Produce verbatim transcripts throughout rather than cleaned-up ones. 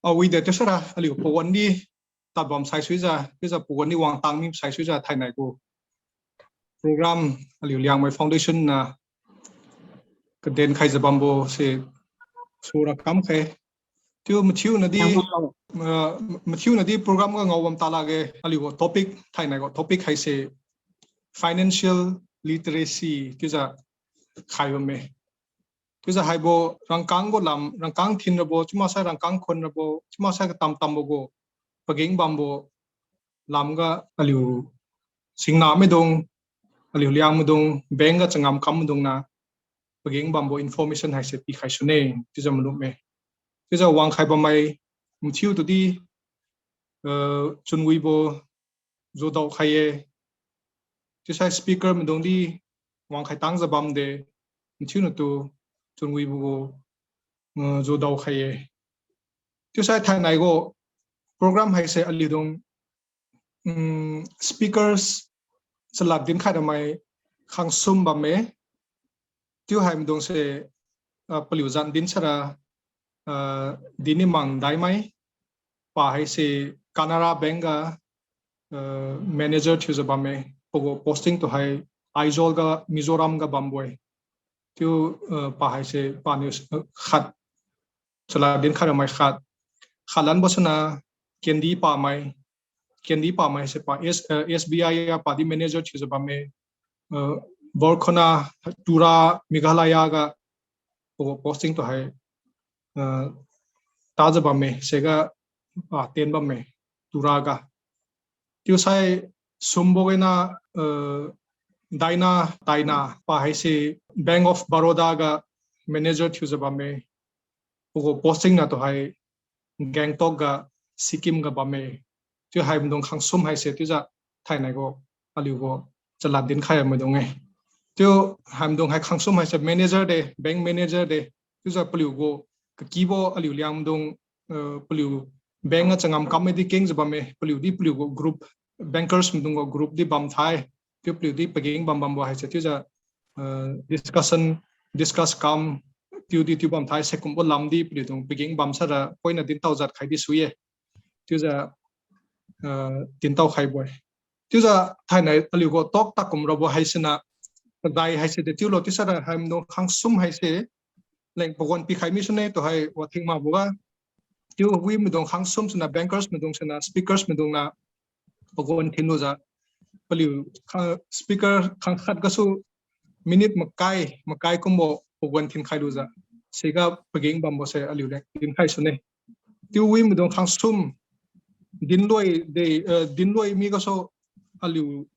Awide chiusai ra aliu pawan di tadbam saisuijiu, chiujiu pawan di wangtang mi saisuijiu thainai gu program aliu Liangmai Foundation na kaden khaijiu bambo se sura kamkhe. Chiu mathiuna di, ah, mathiuna di program ga ngao bam talakge, aliu gu topic, thainai gu topic haise financial literacy chiujiu khai bamme. Chiujiu haibo rangkang gu lam, rangkang thin rabo, chiumaksai rangkang khun rabo, chiumaksai katam tambo gu pageng bambo lamga aliu singna maidung, aliu Liangmaidung, bank ga changam kam maidung na pageng bambo information haise pikhai sune, chiujiu malumme. Chiujiu wangkhai bammai mathiu tudi, eh, chunwibo judao khai-e. Chiusai speaker maidung di wangkhai tangjiu bamde, mathiuna tu chunwibo gu, eh, judao khai-e. Chiusai thainai gu program haise aliudung, mm, speakers chalad dinkhai ramai khangsum bamme. Chiu hai maidungse, ah, paliu zan din sara, ah, Dinimang Daimai, pa haise Canara Bank ga, ah, manager thiujiu bamme, pagu posting tu hai Aizawl ga, Mizoram ga bambo-e. Chiu, ah, pa haise paniu, ah, khat chalad dinkhai ramai khat. Khatlanbo suna Kendi Pamai, Kendi Pamai se pa S, ah, S B I ga padi manager thiujiu bamme. Ah, Borkhona, Tura, Meghalaya ga pagu posting tu hai, ah, tajiu bamme, siga, ah, tien bamme, Tura ga. Chiusai sumbo gena, ah, Daina, Daina, pa haise Bank of Baroda ga manager thiujiu bamme. Pagu posting na tu hai Gangtok ga, Sikkim ga bamme. Chiu hai maidung khangsum haise chiujiu thainai gu aliu gu chalad dinkhai maidung-e. Chiu hai maidung hai khangsum haise manager de, bank manager de. Chiujiu paliu gu kakibo aliu Liangmaidung, eh, paliu bank ga changam kam midi kengjiu bamme, paliu di paliu gu group, bankers maidung gu group di bamthai. Chiu paliu di pageng bam bambo haise chiujiu, eh, discussion, discuss kam, tiu di tiu bamthai, sikumbo lam di paliudung pageng bam sara poina dintao jat khai di sui-e. Chiujiu, eh, dintao khaibo-e. Chiujiu thainai aliu gu talk takum rabo haisena, kadai haise de chiulo chiusai ra hai maidung khangsum haise leng pawan pikhai mi sune tu hai wathing makboga. Chiu wi maidung khangsum sena, bankers maidung sena, speakers maidung na pawan thinlujiu, paliu kha-, speaker khangkhat gasu minute makai, makai kumbo pawan thinkhai lujiu, siga pageng bambose aliu leng dinkhai sune. Chiu wi maidung khangsum dinloi de, eh, dinloi mi gasu aliu,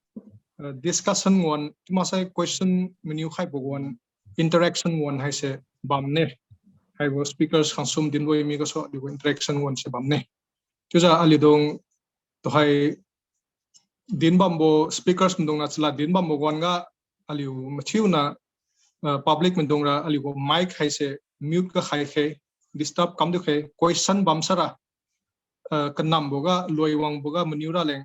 eh, discussion wan, chiumaksai question maniu khaibo wan, interaction wan haise bamne. Haibo speakers khangsum dinloi mi gasu aliu interaction wan se bamne. Chiujiu aliudung tuhai din bambo speakers maidung na chalad din bambo wan ga aliu mathiuna, ah, public maidung ra aliu gu mic haise mute ga khai khe, disturb kam di khe, question bam sara, ah, kanambo ga, loiwangbo ga maniu raleng,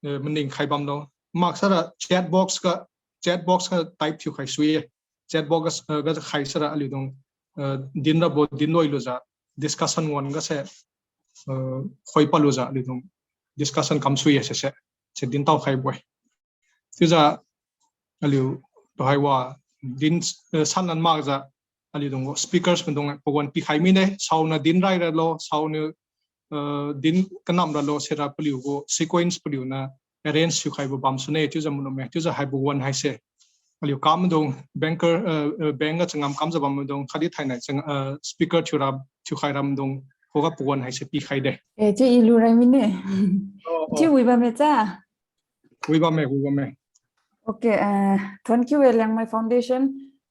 eh, maning khai bamlo. Maksara chat box ga, chat box ga type thiukhai sui-e. Chat box ga, eh, ga khai sara aliudung, eh, din rabo dinloi lujiu, discussion wan gase, eh, khoi palujiu aliudung discussion kam sui-e sese, se dintao khaibo-e. Chiujiu aliu tuhai wa din, eh, sanlan makjiu aliudung gu speakers maidung pawan pikhai mine, saoniu din rai ralo, saoniu, eh, din kanam ralo sira paliu gu sequence paliuniu arrange thiukhaibo bam sune, chiujiu malumme, chiujiu haibo wan haise aliu kamaidung banker, eh, eh, bank ga changam kamjiu bammaidung khatdi thainai chang, eh, speaker thiura, thiukhai ramdung khuga pawan haise pikhai de. Eh, chiu i lurai mine. Oh, oh. Chiu wi bamme cha. Wi bamme, wi bamme. Okay, eh, thank you, eh, Liangmai Foundation,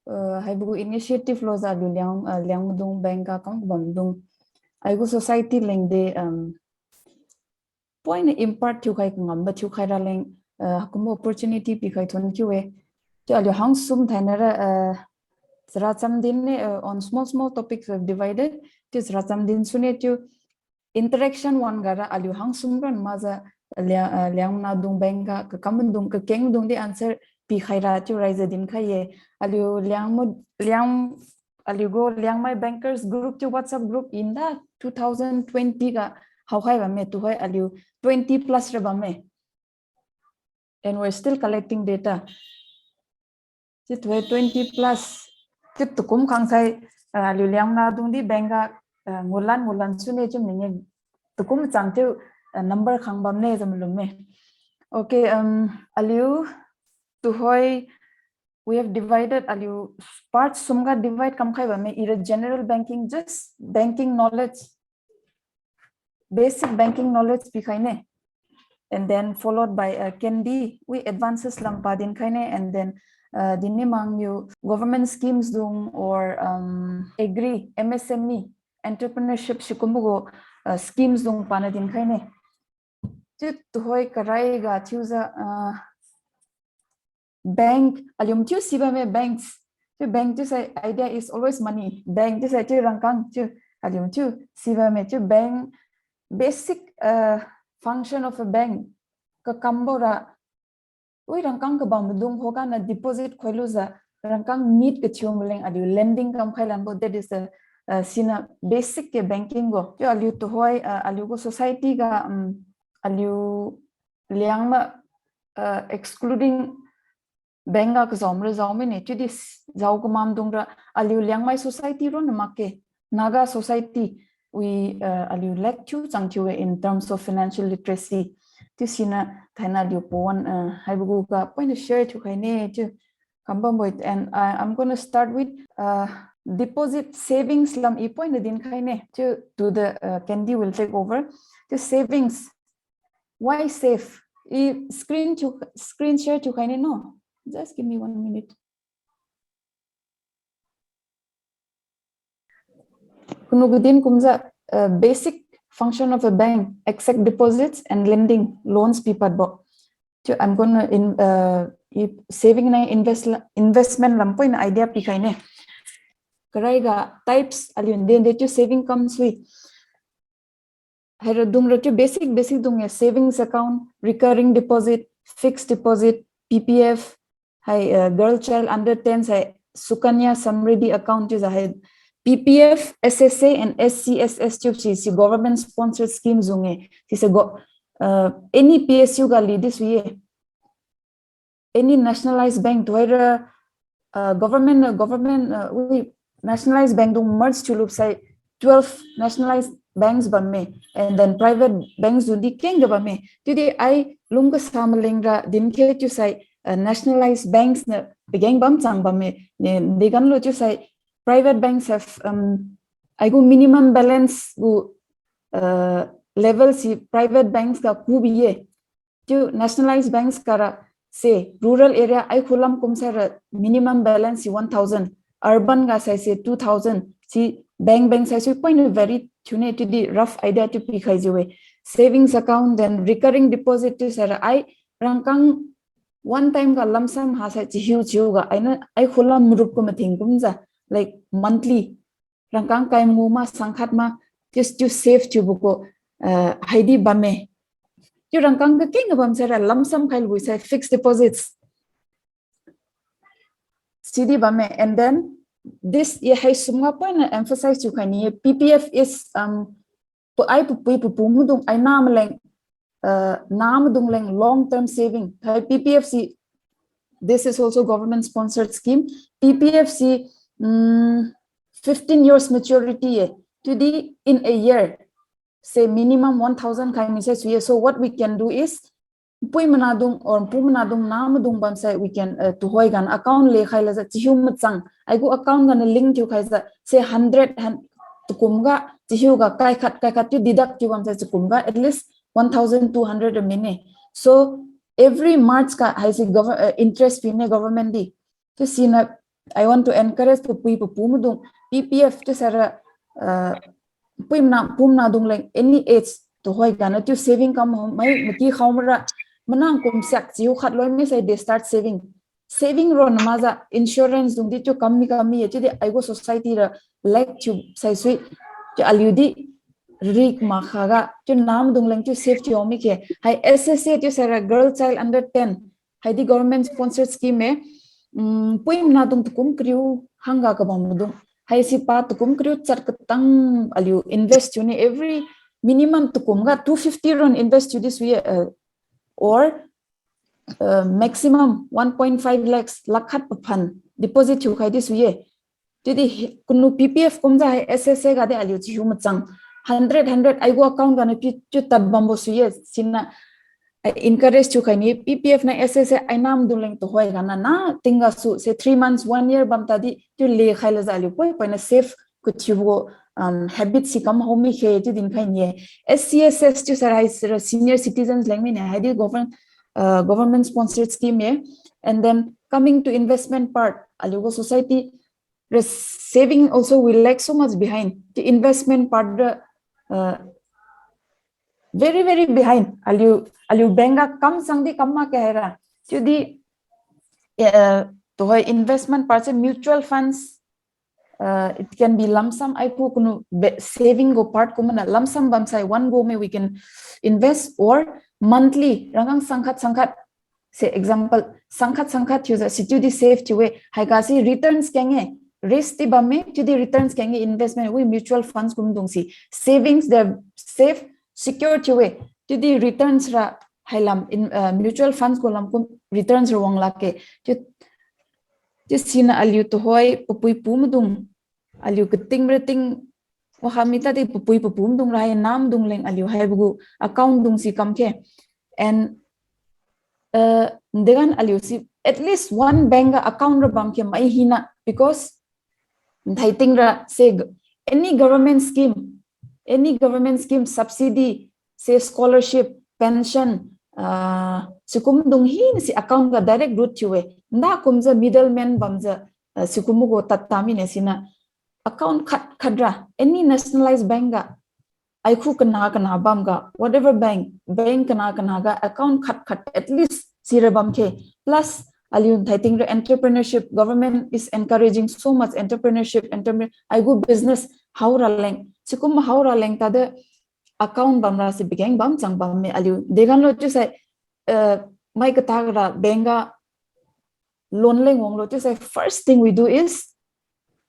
eh, haibo gu initiative lujiu aliu Liang, eh, Liangmaidung bank ga kam bamdung, ai gu society lengde, um, poina impart thiukhai kangambo thiukhai raleng, eh, kumbo opportunity pikhai thank you-e. Chiu aliu hangsum thainai ra, eh, characham din ne, eh, on small small topics were divided. Chiu characham din sune chiu interaction wan gara aliu hangsum ran makjiu Liang, eh, Liangmai dung bank ga kakam dung kakeng dung di answer pikhai ra chiu raijiu dinkhai ye. Aliu Liangmai, Liang aliu gu Liangmai bankers group chiu WhatsApp group in da two thousand twenty ga haokhai bamme, tuhoi aliu twenty plus ra bamme. And we're still collecting data. Chiu tuhoi twenty plus. Chiu tukum khangsai, ah, aliu Liangmai dung di bank ga, ah, ngulan ngulan sune chiu ning-e, tukum chang chiu, ah, number khang bamne jiu malumme. Okay, um, aliu tuhoi we have divided aliu part sum ga divide kamkhai bamme, ira general banking, just banking knowledge, basic banking knowledge pikhaine. And then followed by, uh, Candy, we advances lam padin khaine, and then, uh, dinne mangiu government schemes dung or, um, agri, M S M E, entrepreneurship sikumbo gu, uh, schemes dung pana din khaine. Chiu tuhoi karai ga thiujiu, uh, bank, aliu mathiu si bamme banks. Chiu bank chiusai idea is always money. Bank chiusai chiu rangkang chiu aliu mathiu si bamme chiu bank basic, uh, function of a bank. Kakambo ra, ui rangkang kabam maidung khuga na deposit khoilujiu rangkang meet kathiu maleng aliu lending kamkhai lanbo, that is the, uh, sina basic ke banking gu. Chiu aliu tuhoi, uh, aliu gu society ga, um, aliu Liangmai, uh, excluding bank ga kazao mara zao mine, chiudi s-, zao kamam dung ra, aliu Liangmai society ronna makge, Naga society, we, uh, aliu lack thiu chang thiu-e in terms of financial literacy. Chiu sina thaina aliu pawan, uh, haibo gu ga poina share thiu khaine, chiu kambam boi, and I, I'm gonna start with, uh, deposit savings lam i poina din khaine, chiu to the, uh, Candy will take over. Chiu savings, why save? I screen to, screen share to khaine no. Just give me one minute. Kunu gu din kumjiu, uh, basic function of a bank, exact deposits and lending, loans pipadbo. Chiu I'm gonna in, uh, i saving na invest, investment lam poina idea pikhaine. Karai ga types aliu din de chiu saving comes with Haira dung ra chiu basic, basic dung-e, savings account, recurring deposit, fixed deposit, P P F, hai, uh, girl child under ten hai Sukanya Samriddhi account chiujiu hai P P F, S S A and S C S S chiu si, si government sponsored scheme dung-e. Sise go, uh, any P S U ga lidi sui-e. Any nationalized bank tuhoira, uh, government, uh, government, uh, we nationalized bank dung merge thiulu sai twelve nationalized banks bamme, and then private banks dung di kengga bamme. Chiudi ai lung kasa maleng ra din khe chiusai, uh, nationalized banks na pageng bam chang bamme. Ne, digan lo chiusai private banks have, um, aigu minimum balance gu, uh, level si private banks ga ku bi-e. Chiu nationalized banks ga ra se rural area ai khulam kum sai ra minimum balance si one thousand, urban ga sai se two thousand, si bank bank sai sui poina vary thiune chiudi rough idea chiu pikhai jiu-e. Savings account, then recurring deposit chiu sai ra ai rangkang one time ga lump sum ha sai chihiu chiu ga aina ai khulam rup kum mathing kumjiu, like monthly rangkang kai mangu ma sangkhat ma, chiu, chiu save thiubo gu, uh, haidi bamme. Chiu rangkang kakeng ga bam sai ra lump sum khai lui sai fixed deposits. Sidi bamme, and then this ye hai sum ga poina emphasize thiu khai ni-e, P P F is, um, pu ai pupui pupu maidung ai na maleng, uh, na maidung leng long term saving. Hai P P F si, this is also government sponsored scheme. P P F si, um, fifteen years maturity ye. Chiudi in a year, say minimum one thousand khai mi sai sui-e. So what we can do is, pui mana dung or pu mana dung na maidung bam sai we can, uh, tuhoi gan account le khai lajiu chihiu machang. Aigu account gan link thiu khaijiu say hundred han tukum ga chihiu ga kai khat kai khat chiu deduct thiu bam sai tukum ga at least one thousand two hundred a mine. So every March ga haise govern, uh, interest pine government di. Chiu sina, I want to encourage pupui pupu maidung P P F chiu sai ra, uh, pui mana pu mana dung leng any age tuhoi gan na chiu saving kam mai maki khao mara manang kum siak chiu khat loi mi sai they start saving. Saving ron majiu insurance dung di chiu kam mi kam mi ye chiudi aigu society ra lack thiu sai sui chiu aliu di rik ma khaga chiu na maidung leng chiu save thiu mi khe. Hai S S A chiu sai ra girl child under ten. Haidi government sponsored scheme e, um, pui mana dung tukum kariu hangga kabam maidung. Haisi pa tukum kariu chat katang aliu invest thiu ne every minimum tukum ga two fifty run invest thiu di sui ye, uh, or, uh, maximum one point five lakhs, lakh khat paphan deposit thiu khai di sui ye. Chiudi hi-, kunu P P F kumjiu hai S S A ga di aliu chiu machang hundred, hundred aigu account ga na pi chiu tad bambo sui ye sina, I encourage thiu khai ni P P F na S S A ai nam duleng tuhoi ga na na tingga su se three months, one year bam tadi chiu le khai lajiu aliu poi poi na save kathiubo, um, habit si kam hao mi khe chiu din khai ni ye. S C S S chiu sarai sira senior citizens leng mi ne hai di govern-, uh, government sponsored scheme ye. And then coming to investment part, aliu gu society, the saving also will lag so much behind. The investment part the, uh, very, very behind. Aliu, aliu bank ga kam sang di kam ma ke hai ra. Chiudi, uh, tuhoi investment part se mutual funds, uh, it can be lump sum. Ai ku kunu be-, saving gu part kumna lump sum bam sai one go me we can invest or monthly rangkang sangkhat sangkhat. Say example, sangkhat sangkhat thiujiu si chiudi save thiu we. Hai ga si returns keng e, risk di bam me, chiudi returns keng e investment we mutual funds kumdung si. Savings the safe, secure thiu we. Chiudi returns ra hai lam in, uh, mutual funds gu lam kum returns ra wang lak ke. Chiu, chiu sina aliu tuhoi papui pu maidung. Aliu kating rating, wa ha mi tadi papui papu maidung ra hai nam dung leng aliu haibo gu account dung si kam ke. And, uh, degan aliu si at least one bank ga account ra bam ke mai hina, because thaiting ra se g-, any government scheme, any government scheme, subsidy, se scholarship, pension, uh, sikum dung hina si account ga direct route thiu we. Nda kumjiu middleman bamjiu, uh, sikum gu tad ta mi ne sina account khat khat ra, any nationalized bank ga, ai khu kana kana bam ga, whatever bank, bank kana kana ga account khat khat at least sira bam ke. Plus, aliu thaiting ra entrepreneurship, government is encouraging so much entrepreneurship, entrepreneur, ai gu business hao ra leng, sikum hao ra leng tadi account bam ra si pageng bam chang bam me aliu. Degan lo chiu sai, uh, mai kata ra bank ga loan leng wang lo chiu sai first thing we do is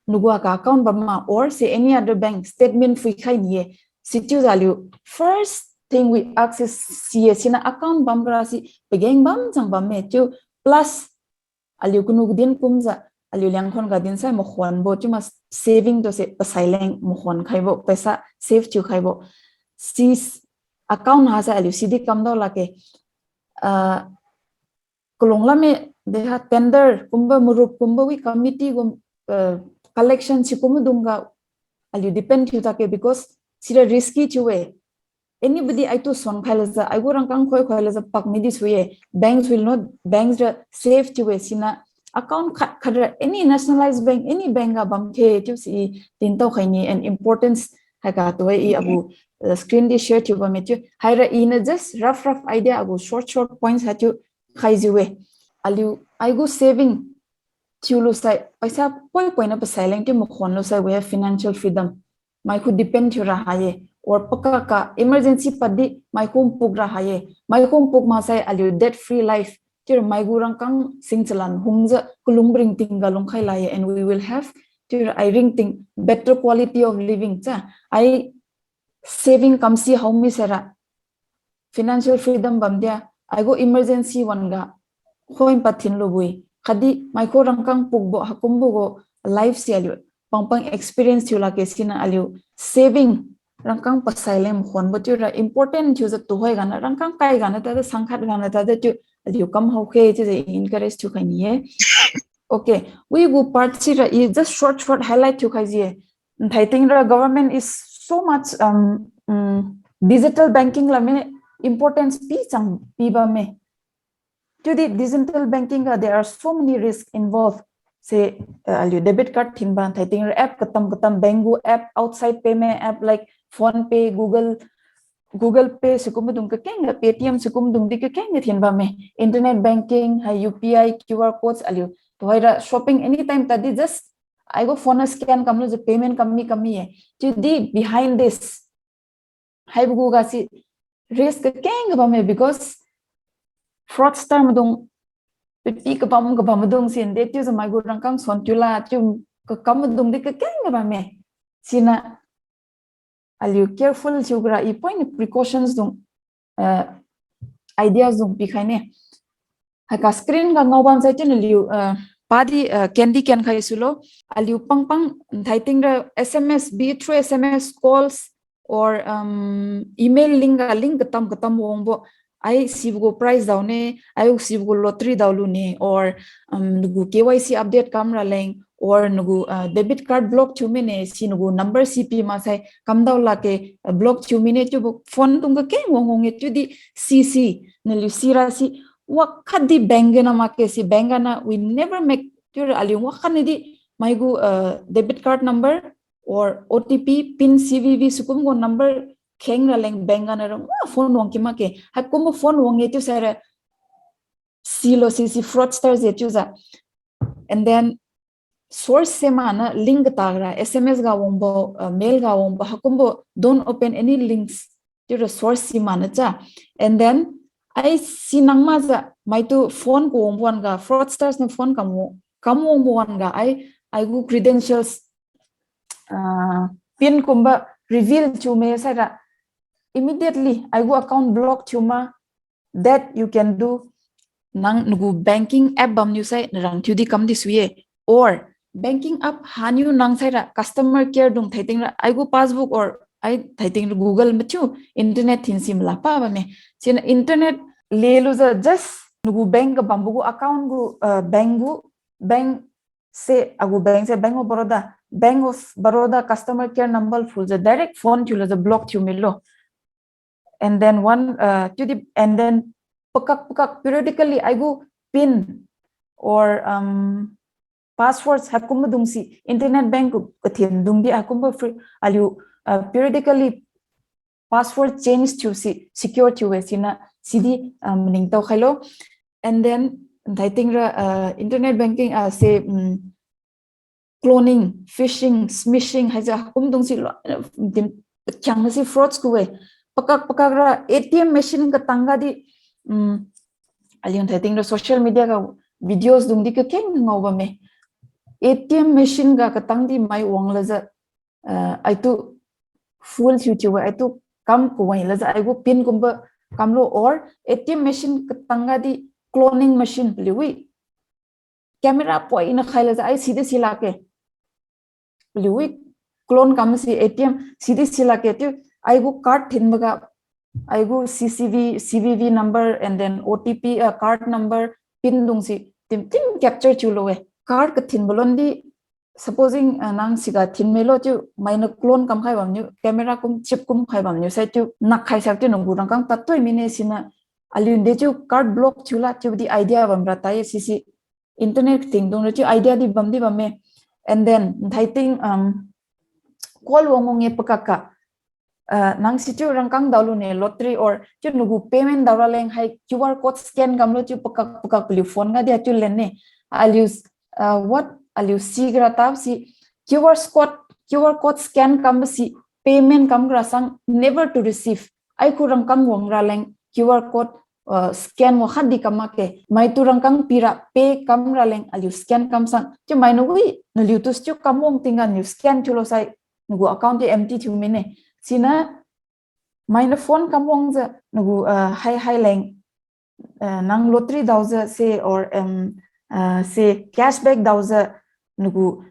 nagu ga account bam ma or say any other bank statement phui khai ni ye. Si chiujiu aliu first thing we ask is si ye sina account bam ra si pageng bam chang bam me chiu plus aliu kunu din kumjiu aliu liangkhon ga din sai makhon bo chiu ma saving tu se pasai leng makhon khai bo paisa save thiu khai bo. Si account ha sai aliu si di kam dao lak ke. Ah, kalung lam e, deha tender kumba marup kumba wi committee gum, uh, collection sikum dung ga aliu depend thiu ta ke because sira risky thiu we. Anybody ai tu son khai lajiu, ai gu rangkang khoi khoi lajiu pak mi di sui ye. Banks will not, banks ra safe thiu we sina account khat khat ra any nationalized bank, any bank ga bam ke chiu si i tin tao khai ni and importance hai ka tu i agu, uh, screen di share thiu bam me chiu. Hai ra i na just rough rough idea agu short short points ha chiu khai jiu we. Aliu, ai gu saving thiu lu sai, paisa poi poi na pasai leng chiu makhon lu sai we have financial freedom. Mai khu depend thiu ra ha ye. Or pakaka emergency pad di mai khu puk ra ha ye. Mai khu puk ma sai aliu debt free life. Chiu ra mai gu rangkang sing chalan hung jiu kalung bring ting ga lung khai la ye and we will have chiu ra ai ring ting better quality of living cha. Ai saving kam si hao mi sai ra financial freedom bam dia, ai gu emergency wan ga khoi pa thin lu bui. Khatdi mai khu rangkang puk bo hakum bo gu life si aliu pang pang experience thiu lak ke sina aliu saving rangkang pasai leng makhon bo chiu ra important thiu jiu tu hoi ga na rangkang kai ga na ta de sangkhat ga na ta de chiu aliu kam hao khe chiu jiu encourage thiu khai ni ye. Okay, we gu part si ra i just short short highlight thiu khai ji ye. Thaiting ra government is so much, um, um, digital banking la me importance pi chang pi bam me. Chiudi digital banking ga there are so many risks involved. Say, uh, aliu debit card thin ba, thaiting ra app katam katam bank gu app, outside payment app like PhonePe, Google, Google Pay sikum dung kakeng ga, Paytm sikum dung di kakeng ga thin bam me. Internet banking, hai U P I, Q R codes aliu. Tu hai ra shopping anytime ta di just ai gu phone scan kam lu jiu payment kam mi kam mi ye. Chiudi behind this haibo gu ga si risk kakeng ga bam me because fraudster maidung, pipi kabam kabam maidung sin de chiu jiu mai gu rangkang son chiu la chiu kakam dung di kakeng ga bamme. Sina aliu careful thiu gara i point precautions dung, uh, ideas dung pikhaine. Haiga screen ga ngao bam sai chin aliu, uh, padi, uh, kendi ken khai sulo. Aliu pangpang thaiting ra S M S, be it through S M S, calls, or, um, email link ga link katam katam wangbo. Ai sibo gu prize daone, ai sibo gu lottery daolu ne, or, um, nagu K Y C update kam raleng, or nagu, uh, debit card block thiu mine, si nagu number si pi maksai kam dao lakge, uh, block thiu mine chiubo phone dung kakeng wang wang e chiudi si si, naliu si ra si, wakhat di bank gana makge si bank gana, we never make, chiura aliu wakhat ni di, mai gu, uh, debit card number, or O T P, pin, C V V, sikum gu number kheng raleng bank gana ra, wa phone wang ki makge. Haikumbo phone wang e chiu saira, silo si si fraudster je chiujiu. And then source se mana link kata ra, S M S ga wangbo, uh, mail ga wangbo, haikumbo don't open any links. Chiura source si mana cha. And then ai si nang majiu, maitu phone ku wangbo wan ga, fraudsters niu phone kam wang, kam wangbo wan ga, ai, ai gu credentials, uh, pin kumba reveal thiu me saira, immediately ai gu account block thiu ma, that you can do, nang nagu banking app bamniu sai narang thiu di kam di sui ye. Or banking app haniu nang saira customer care dung thaiting ra, ai gu passbook or ai thaiting ra Google mathiu internet thin si mala pa bamme. Sina internet lelujiu just nagu bank ga bambo gu account gu, uh, bank gu, bank se, agu bank se Bank of Baroda, Bank of Baroda customer care number phuljiu direct phone thiulujiu block thiu milo. And then one, uh, chiudi, and then pakak pakak periodically ai gu pin or, um, passwords haikum dung si internet bank gu kathin dung di haikumbo free aliu, uh, periodically password change thiu si secure thiu we sina sidi, um, maningtao khailo. And then thaiting ra, uh, internet banking, uh, se, um, cloning, phishing, smishing haijiu haikum dung si lo, dim, chang si frauds ku we. Pakak pakak ra A T M machine katang ga di, um, aliu thaiting ra social media ga videos dung di kakeng ngao bamme. A T M machine ga katang di mai wang lajiu, uh, ai tu full thiu thiu we, ai tu kam ku wang lajiu ai gu pin kumba kamlo, or A T M machine katang ga di cloning machine paliu wi camera poi na khai lajiu ai sidi si lakge. Paliu wi clone kam si A T M sidi si lakge chiu ai gu card thinbo ga ai gu C C V, C V V number and then O T P, uh, card number, pin dung si tim tim capture thiulo we. Card kathinbo lon di supposing, uh, nang siga thin milo chiu mainiu clone kam khai bamniu camera kum chip kum khai bamniu sai chiu nak khai sak chiu nang gu rangkang tatoi mine sina aliu de chiu card block thiu la chiu di idea bam ra tai si si internet kating dung ra chiu idea di bam di bamme. And then thaiting, um, call wang wang e pakak ka, uh, nang si chiu rangkang daolu ne lottery or chiu nagu payment dao raleng hai Q R code scan kamlo chiu pakak pakak paliu phone ga di chiu len ne. Aliu, uh, what aliu si gara tap si Q R code, Q R code scan kam si payment kam gara sang never to receive. Ai khu rangkang wang raleng Q R code, uh, scan wakhat di kam makge. Maitu rangkang pira pay kam raleng aliu scan kam sang chiu mainiu wi naliu tu chiu kam wang tingga niu scan thiulo sai nagu account di empty thiu mine. Sina mainiu phone kam wangjiu nagu, uh, hai hai leng, uh, nang lottery daojiu se or, um, uh, se cashback daojiu nagu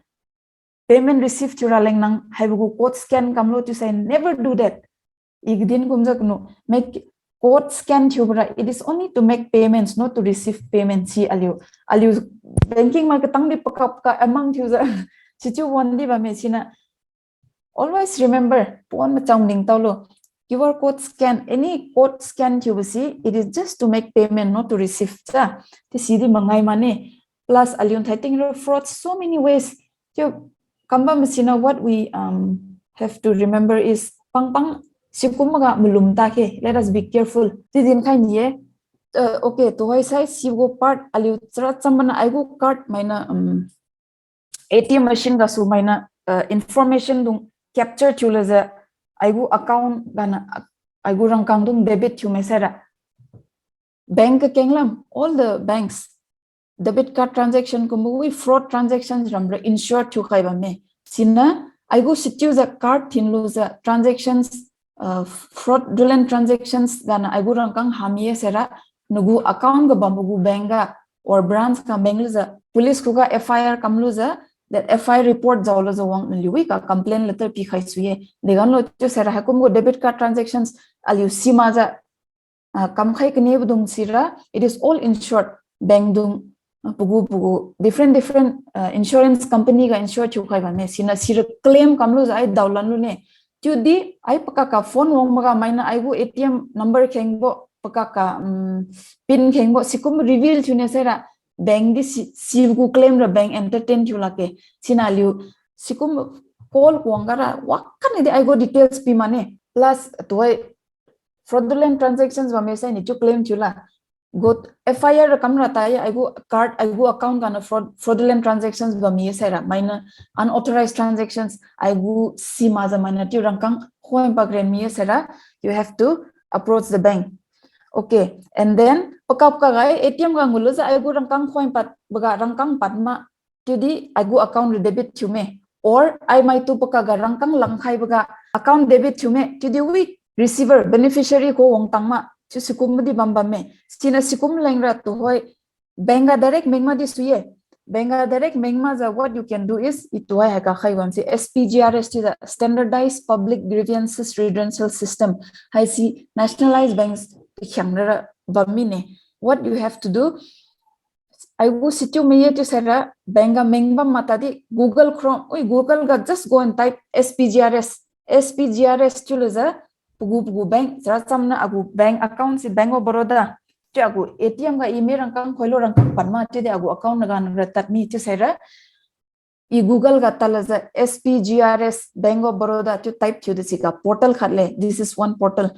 payment receive thiu raleng nang haibo gu code scan kamlo chiu sai never do that. I kadin kumjiu kanu make code scan thiu bara, it is only to make payments, not to receive payment si aliu. Aliu banking mai katang di pakak pakak amang thiujiu si chiu wan di bamme sina. Always remember, pon machang ningtaolo. Q R code scan, any code scan thiubo si, it is just to make payment, not to receive cha. Ti sidi mangai mane. Plus aliu thaiting ra fraud so many ways. Chiu kamba masina what we, um, have to remember is pangpang sikum ga malum ta khe. Let us be careful. Ti dinkhai ni e. Uh, okay, tuhoi sai sibo gu part aliu chara cham mana ai gu card mainiu, um, A T M machine gasu mainiu, uh, information dung capture thiu lajiu ai gu account ganiu, uh, ai gu rangkang dung debit thiu mai saira. Bank kakeng lam, all the banks, debit card transaction kumbo wi fraud transactions ramra insure thiukhai bamme. Siniu, aigu sichiujiu card thinlujiu transactions, uh, fraudulent transactions gana aigu rangkang hami-e saira, nagu account ga bambo gu bank ga or branch ga menglujiu, police khuga F I R kamlujiu, that F I R report jaolujiu wang naliu wi ga complaint letter pikhai sui-e. Deganlo chiu saira haikum gu debit card transactions aliu simakjiu, ah, kamkhai kanibo dung sira, it is all insured. Bank dung, ah, pagu pagu different different, ah, insurance company ga insure thiukhai bamme. Siniu sira claim kamlujiu ai daolan lune. Chiudi ai pakak ka phone wang maga mainiu aigu A T M number khengbo, pakak ka, um, pin khengbo sikum reveal thiune saira, bank di si, sibo gu claim ra bank entertain thiu lakge. Siniu aliu sikum call kuang gara wakani di aigu details pi mane. Plus tuhoi fraudulent transactions bamme sai niu chiu claim thiu la. Gu F I R ra kamra tai, aigu card, aigu account gana fraud, fraudulent transactions bammi saira, mainiu unauthorized transactions aigu simakjiu mainiu chiu rangkang khoi pakren mi saira, you have to approach the bank. Okay, and then pakak ka gai A T M ga ngulujiu aigu rangkang khoi pad baga rangkang pad ma, chiudi aigu account ra debit thiume. Or ai maitu pakak ga rangkang langkhai baga account debit thiume. Chiudi wi receiver, beneficiary khuga wangtang ma. Chiu sikum madi bam bamme. Siniu sikum lengra tuhoi bank ga direct meng madi sui-e. Bank ga direct meng makjiu what you can do is, i tuhoi hai kakhai bamse S P G R S chiujiu Standardized Public Grievances Redressal System. Haisi nationalized banks khangra bam mine. What you have to do, aigu sichiu maiye chiu saira, bank ga meng bam matadi Google Chrome, ui, Google ga just go and type S P G R S. S P G R S chiulujiu, pagu pagu bank, sara chamna agu bank account si Bank of Baroda. Chiu agu A T M ga i me rangkang khoilo rangkang pad ma, chiudi agu account naga nagra tad mi chiu saira. I Google ga tadlajiu S P G R S Bank of Baroda chiu type thiude siga portal khat le. This is one portal.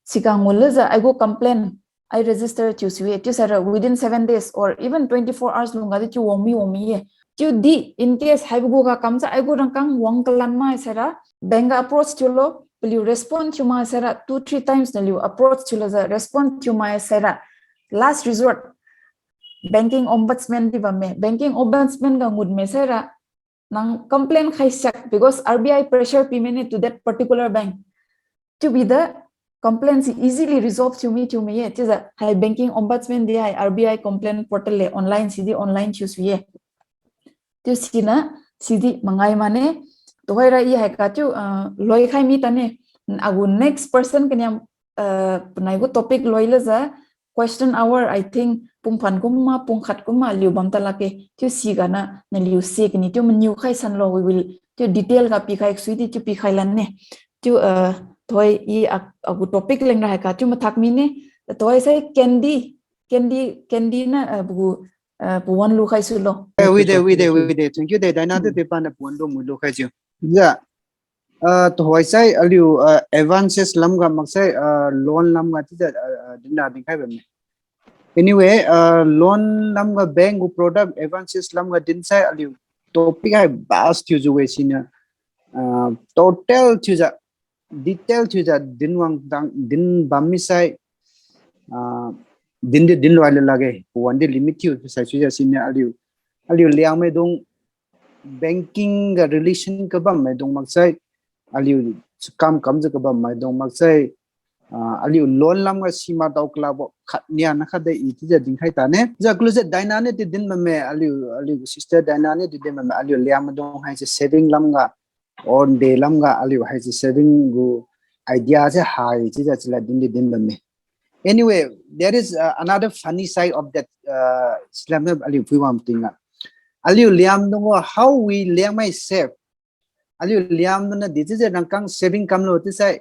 Siga ngulujiu aigu complaint ai register thiu sui-e, chiu saira within seven days or even twenty-four hours lungga di chiu wang mi wang mi ye. Chiudi in case haibo gu ga kamjiu aigu rangkang wang kalan ma saira, bank ga approach thiulo, paliu respond thiu ma saira, two three times naliu approach thiulujiu respond thiu ma saira, last resort, Banking Ombudsman di bamme. Banking Ombudsman ga ngut me saira, nang complain khai siak, because R B I pressure pi mane to that particular bank. Chiubida complaint si easily resolve thiu mi thiu mi ye. Chiujiu hai Banking Ombudsman di hai R B I complaint portal le, online sidi online thiu sui ye. Chiu siniu sidi mangai mane. Tuhoira i hai ka chiu, ah, loi khai mi tane. Agu next person kaniam, ah, panai gu topic loi lejiu question hour, I think, pung phan kumma, pung khat kumma liu bam ta lakge. Chiu siga na, naliu si kani chiu maniu khai sanlo, we will, chiu detail ga pikhai sui di chiu pikhai lan ne. Chiu, ah, tuhoi i ag-, agu topic lengra hai ka chiu mathak mi ne. Tuhoi sai Candy, Candy, Candy na, ah, pagu, ah, pawan lukhai sulo. Eh, wi de, wi de, wi de. Thank you de. Daina de, de pa na pawan lu mu lukhai chiu. Ya. Ah, tuhoi sai aliu, ah, advances lamga maksai, ah, loan lamga chiujiu, ah, ah, dinna dinkhai bamme. Anyway, ah, loan lamga bank gu product advances lamga din sai aliu topic hai vast thiujiu we siniu, ah, total thiujiu, detail thiujiu din wang tang, din bam mi sai, ah, din di din loi le lakge, pawan di limit thiu sai suijiu siniu aliu, aliu Liangmai dung banking ga relation kabam maidung maksai, aliu kam kamjiu kabam maidung maksai, ah, aliu loan lamga sima dao kalabo khat nia na khat de i chiujiu dinkhai tane. Jiu kulujiu Daina niu di din bamme, aliu, aliu sister Daina niu di din bamme, aliu Liangmai dung haise saving lamga, or de lamga, aliu haise saving gu idea se hai chiujiu chila din di din bamme. Anyway, there is, uh, another funny side of that, uh, slam aliu phui wang tingga. Aliu Liangmai dung, how we Liangmai save. Aliu Liangmai dung na di chiujiu rangkang saving kamlo chiusai,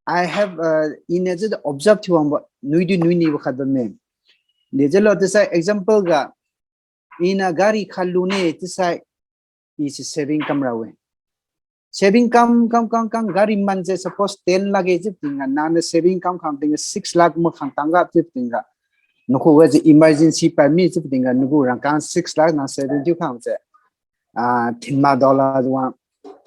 I have, uh, in a chiujiu observe thiu wangbo, nui di nui nibo khat bamme. Di chiulo chiusai example ga, ina gari khat lune chiusai, i si saving kamra we. Saving kam, kam, kam, kam, gari man se suppose ten lakge chiu tingga, nangniu saving kam khang tingga six lakh ma khang tangga chiu tingga. Nakhuga se emergency permit chiu tingga, nagu rangkang six lakh nang saving thiu khang se. Ah, thinma dollar wang,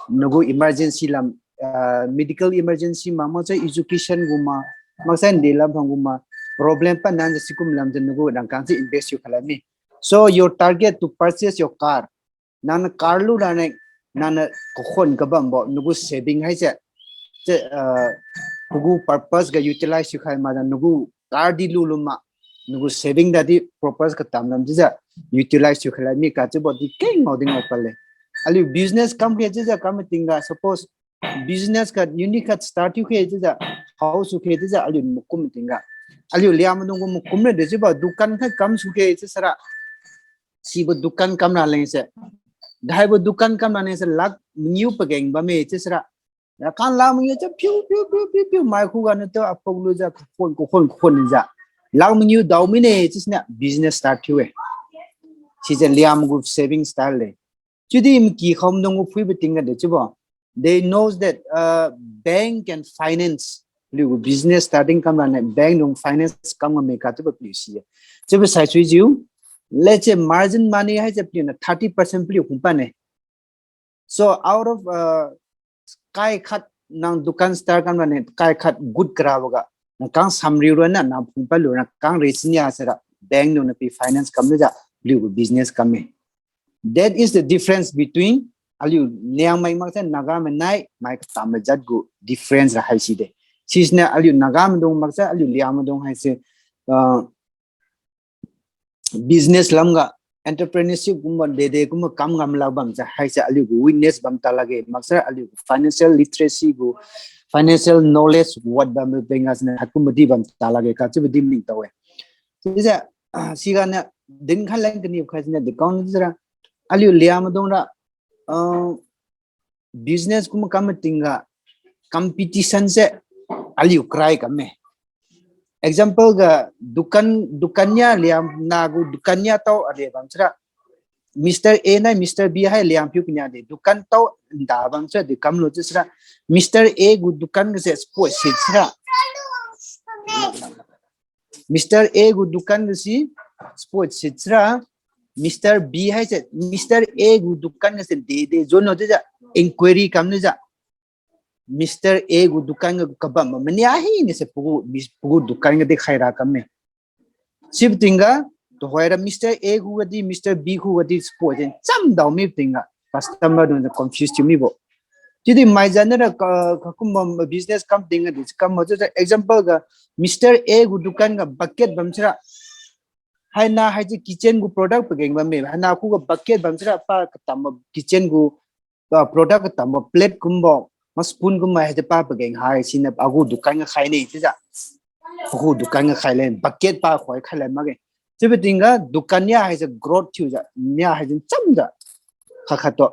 nagu emergency lam, ah, medical emergency ma, maksai education gu ma, maksai nde lam phang gu ma, Problem pa nang je sikum lam je nagu rangkang si invest thiu khalan mi. So your target to purchase your car. Nangniu car lu rane, nangniu kakhon kabambo, nagu saving haise. Che, uh, pagu purpose ga utilize thiu khai ma, nagu car di lu lu ma, nagu saving dadi purpose katam lam chiujiu utilize thiu khalan mi kachiubo di keng ngao di ngao pale. Aliu business kam khe chiujiu kam tingga, suppose business ga unit ga start thiu khe chiujiu, house khe chiujiu, aliu makum tingga. Aliu Liangmaidung gu makum re de chiubo, dukan khat kam su khe chiusara. Sibo dukan kam raleng se. Daibo dukan kam raleng se lakh mangiu pageng bamme chiusara. Rakang lakh mangiu chiu piu, piu, piu, piu, piu, mai khuga niu tu apok lujiu, kakhon, kakhon, kakhon jiu. Lakh mangiu dao mine chiusiniu business start thiu-e. Sijeng Liangmai gu saving style le. Chiudi maky khaomdung gu phuibo tingga de chiubo. They knows that, uh, bank can finance. Aliu gu business starting kam rane bank dung finance kam ngamme kachiubo paliu si-e. Chiubo saisuijiu, let's say margin money haise paliuniu thirty percent paliu khum pane. So out of, uh, kai khat nang dukan start kam rane kai khat good karabo ga, nang kang samriu ronna nang phung palu nang kang resinia sara bank dungniu pi finance kam lujiu, paliu gu business kam me. That is the difference between aliu Liangmai maksai Naga mai nai mai katam majat gu difference ra haisi de. Sisiniu aliu Naga maidung maksai aliu Liangmaidung haise, uh, business lamga entrepreneurship kumbo dede kumbo kam ngam lak bam ja haise aliu gu weakness bam ta lakge maksai aliu gu financial literacy gu financial knowledge gu wat bam benga siniu haikumbo di bam ta lakge kachiubo di maningtao-e. Sijeng, ah, siganiu din khat leng kani khai siniu di kang sira aliu Liangmaidung ra, ah, business kum kam tingga competition se aliu krai kamme. Example ga dukan, dukan nia Liangmai nagu dukan nia tao are bam sira. Mister A nai Mister B hai Liangmai piu kania de. Dukan tao nda bam sira di kamlo chiusira. Mister A gu dukan ga se spot sit sira. Mister A gu dukan ga si spot sit sira, Mister B haise, Mister A gu dukan ga se de de jonlo chiujiu, inquiry kam lujiu. Mister A gu dukan ga kabam ma mania hina se pagu, mis-, pagu dukan ga di khaira kamme. Sibo tingga, tuhoira Mister A khuga di, Mister B khuga di spot se cham dao mibo tingga, customer dung confuse thiu mibo. Chiudi maijanra ka, kakumbo business kam tingga di kam ma chiujiu example ga, Mister A gu dukan ga bucket bam sira. Haina haise kitchen gu product pageng bamme, haina khuga bucket bam sira pa katambo kitchen gu, ah, product katambo plate kumbo, ma spoon kumbo haise pa pageng hai siniu agu dukan ga khaine chiujiu. Agu dukan ga khai len, bucket pa khoi khai len makge. Chiubo tingga dukan nia haise growth thiujiu, nia haise chamjiu. Khat khattu,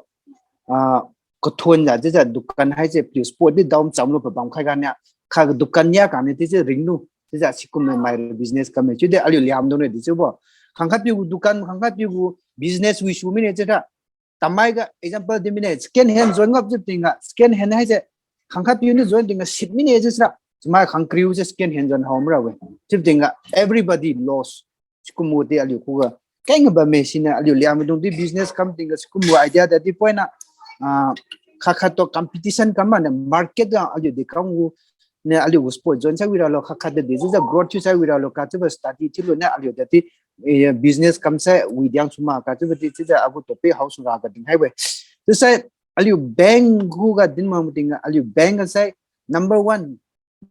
ah, kathon jiu, chiujiu dukan haise paliu spot di dao chamlo pabam khai ganiu. Kha dukan nia kani chiujiu ringlu, chiujiu sikum mai business kamme. Chiudi aliu Liangmaidung re di chiubo. Khangkhat piu gu dukan, khangkhat piu gu business wisu mine chiura. Tamai ga example di mine, second hand zon ngap chiu tingga, second hand haise, khangkhat piu niu zon tingga sit mine chiusira. Chamai khangkriu se second hand zon hao mira we. Chiu tingga, everybody loss. Sikumbo di aliu khuga keng bamme siniu aliu Liangmaidung di business kam tingga sikumbo idea dadi point na, ah, khat khattu competition kam mane market ga aliu di kam gu niu aliu gu spot zon sai wi ralo khat khat di chiujiu growth thiu sai wi ralo kachiubo study thiulu niu aliu dadi, eh, business kamsai widiang suma kachiubo di chiujiu agu topic hao sura ga dinkhai we. Chiusai aliu bank khuga din ma mating aliu bank ga sai number one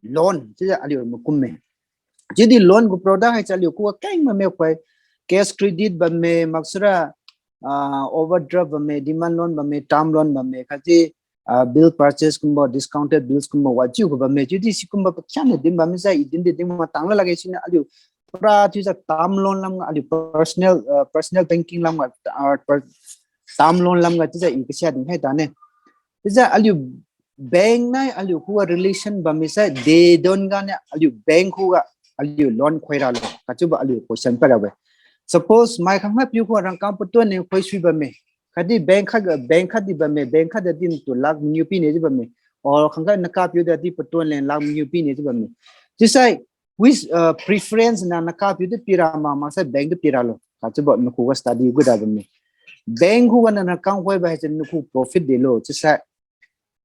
loan chiujiu aliu makum me. Chiudi loan gu product haise aliu khuga keng bamme khoi cash credit bamme maksira, ah, overdraft bamme, demand loan bamme, term loan bamme, khatdi, ah, bill purchase kumbo, discounted bills kumbo, wajiu khuga bamme. Chiudi sikumbo pakhiangna din bamme sai, i din di din matang la lakge siniu aliu pura chiujiu term loan lamga aliu personal, ah, personal banking lamga, ah, per-, term loan lamga chiujiu i kasia dinkhai tane. Chiujiu aliu bank nai aliu khuga relation bamme sai, de don ganiu aliu bank khuga aliu loan khoi ralo kachiubo aliu question para we. Suppose mai khangkhat piu khuga rangkang patuan ne khoi sui bamme. Khatdi bank khat, bank khat di bamme, bank khat di natu lakh mangiu pine chiu bamme. Or khangkhat naka piu dadi patuan leng lakh mangiu pine chiu bamme. Chiusai, which, uh, preference na naka piu di pira ma, maksai bank di pira lo kachiubo nakhuga study gu da bamme. Bank khuga na rangkang khoibo haise nakhu profit delo chiusai,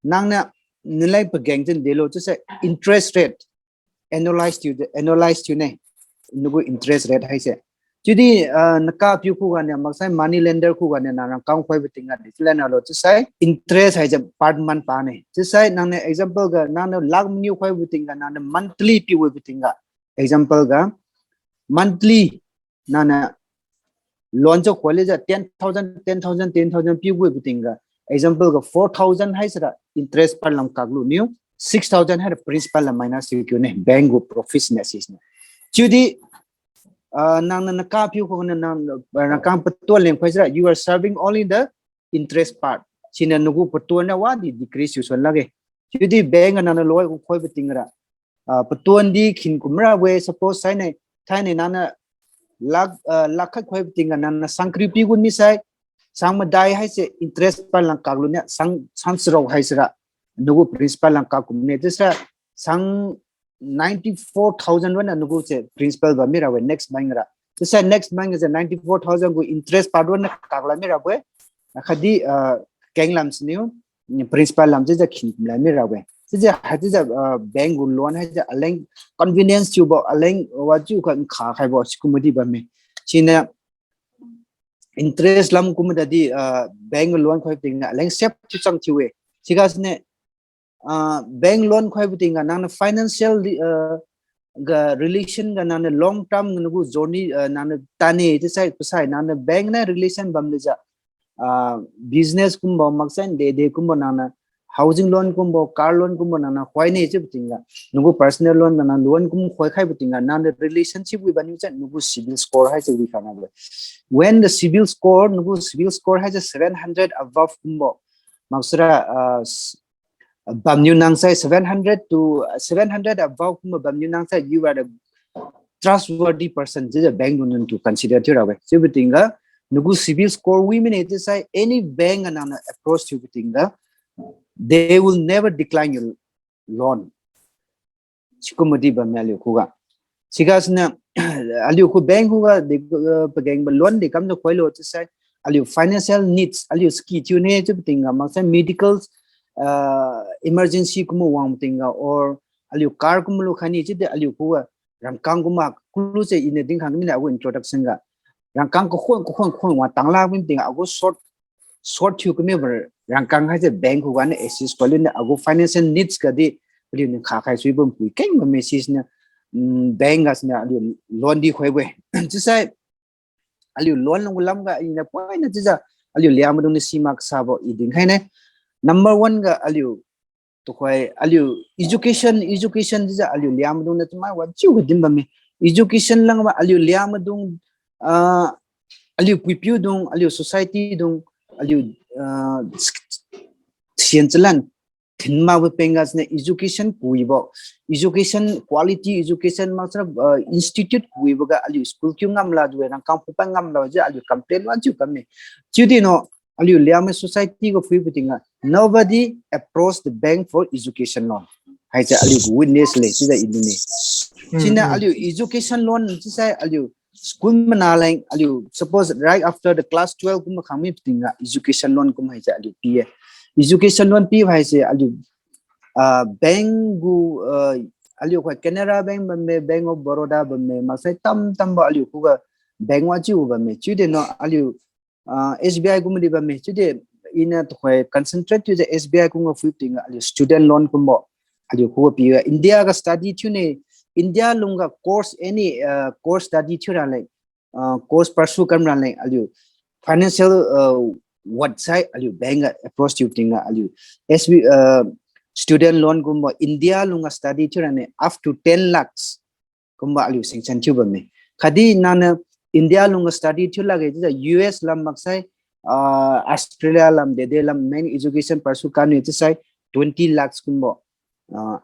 nangniu naleng pageng chin delo chiusai interest rate analyze thiu de, analyze thiu ne. nagu interest rate haise. Chiudi, ah, naka piu khuganiu, maksai money lender khuganiu, nang rangkang khoibo tingga, di chiulan alo chiusai, interest haise per month pane. Chiusai, nangniu example ga, nangniu lakh mangiu khoibo tingga, nangniu monthly piwibo tingga. Example ga, monthly, nangniu loan jo khoile jiu ten thousand, ten thousand, ten thousand piwibo tingga. Example ga four thousand haisira interest per lam kaklu niu, six thousand haira principal lam minus thiu kiu ne, bank gu profit na sisne. Chiudi, ah, nangniu naka piu khuganiu nang, ah, rangkang patuan leng khoisira, you are serving only the interest part. Siniu nagu patuan na wadi decrease thiu suan lakge. Chiudi bank ga nangniu loan gu khoibo tingga ra, ah, patuan di khin kumra we, suppose saine, thaine nangniu lakh, ah, lakh khat khoibo tingga nangniu sang kariu pigun misai, sang madai haise interest per lam kaklu niu, sang, sang charuk haisira, nagu principal lam kak kumne, chiusai sang ninety four thousand wan nagu se principal bam mira we next bank ra. Chiusai next bank se ninety four thousand gu interest per wan na kakla mira we. Khatdi, ah, keng lam siniu, principal lam chiujiu khin kumla mira we. Chiujiu haichiujiu, ah, bank gu loan haise aleng convenience thiubo, aleng wajiu kha nkha khaibo sikumbo di bamme. Siniu interest lam kumbo dadi, ah, bank loan khoi tingga aleng sep thiu chang thiu-e. Siga siniu, ah, bank loan khoibo tingga nangniu financial, ah, ga relation ga nangniu long term ga nagu journey, ah, nangniu tane chiusai pasai nangniu bank niu relation bamlejiu, ah, business kumbo, maksai dede kumbo nangniu housing loan kumbo, car loan kumbo nangniu khoine chiubo tingga, nagu personal loan ga nang loan kum khoi khaibo tingga, nangniu relationship wi bamniu chiu nagu CIBIL score haise wi khana we. When the CIBIL score, nagu CIBIL score haise seven hundred above kumbo, maksara, ah, s-, bamniu nangsai seven hundred to, seven hundred above kumbo bamniu nangsai, you are a trustworthy person chiujiu bank dungniu tu consider thiura we. Chiubo tingga, nagu CIBIL score wi mine chiusai any bank ga nangniu approach thiubo tingga, they will never decline your loan. Sikumbo di bamme aliu khuga. Siga siniu, aliu khu bank khuga di, ah, pagengbo loan di kamjiu khoilo chiusai, aliu financial needs, aliu ski thiune chiubo tingga, maksai medical, ah, emergency kumbo wangbo tingga, or aliu car kumbo lu khaini chiudi aliu khuga rangkang kumma kulu se iniu dinkhang mine agu introduction ga. Rangkang kakhon, kakhon, kakhon wang tangla mi tingga agu short, short thiu kamibo rangkang haise bank khuganiu assist khoilu niu agu financial needs gadi, aliuniu khakhai suibo pui keng bamme siniu, mm, bank ga siniu aliu loan di khoibo-e. Chiusai, aliu loan lung lamga iniu poina chiujiu, aliu Liangmaidung niu simak sabo i dinkhaine. Number one ga aliu, tuhoi, aliu education, education chiujiu aliu Liangmaidung niu chamai wajiu ga din bamme. Education langma aliu Liangmaidung, ah, aliu puipiu dung, aliu society dung, aliu, ah, sian chalan thinmakbo peng ga siniu education kuibo, education, quality education maksara, ah, institute kuibo ga aliu school kiu ngamla jiu-e, rangkang phupa ngamla jiu aliu complain wajiu kamme. Chiudi no, aliu Liangmai society ga phuibo tingga, nobody approach the bank for education loan. Haise aliu gu witness le chiujiu i din-e. Siniu aliu education loan chiusai aliu school mana leng aliu suppose right after the class twelve kumbo khang mi tingga education loan kum haise aliu pi-e. Education loan pi haise aliu, ah, bank gu, ah, aliu khoi Canara Bank bamme, Bank of Baroda bamme, maksai tam tambo aliu khuga bank wajiu bamme. Chiudi no aliu, ah, S B I kumdi bamme. Chiudi iniu tuhoi concentrate thiujiu S B I kumga phui tingga aliu student loan kumbo aliu khuga pi-e. India ga study thiune, India lungga course any, ah, course study thiura leng, ah, course pursue kamra leng aliu financial, ah, watsai aliu bank ga approach thiu tingga aliu S B, ah, student loan kumbo India lungga study thiura ne up to ten lakhs kumbo aliu sanction thiu bamme. Khatdi nangniu India lungga study thiu lakge chiujiu U S lam maksai, ah, Australia lam dede lam main education pursue kamniu chiusai twenty lakhs kumbo, ah,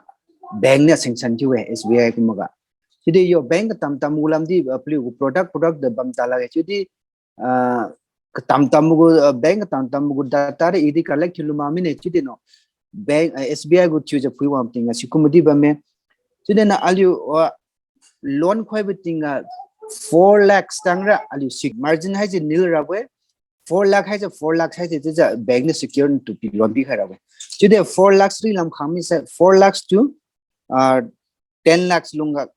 bank niu sanction thiu-e S B I kumbo ga. Chiudi yo bank katam tam gu lamdi, ah, paliu gu product product de bam ta lakge chiudi, ah, katam tam gu, ah, bank katam tam gu data de idi collect thiulu mak mine chiudi no. Bank, ah, S B I gu thiujiu phui wang tingga sikumdi bamme. Chiudi na aliu, ah, loan khoibo tingga four lakhs tangra aliu sik margin haise nil rabo-e. Four lakh haise four lakhs haise chiujiu bank niu secure tu pi loan pikhai rabo-e. Chiudi four lakhs ri lam khang misai four lakhs to, ah, ten lakhs lungga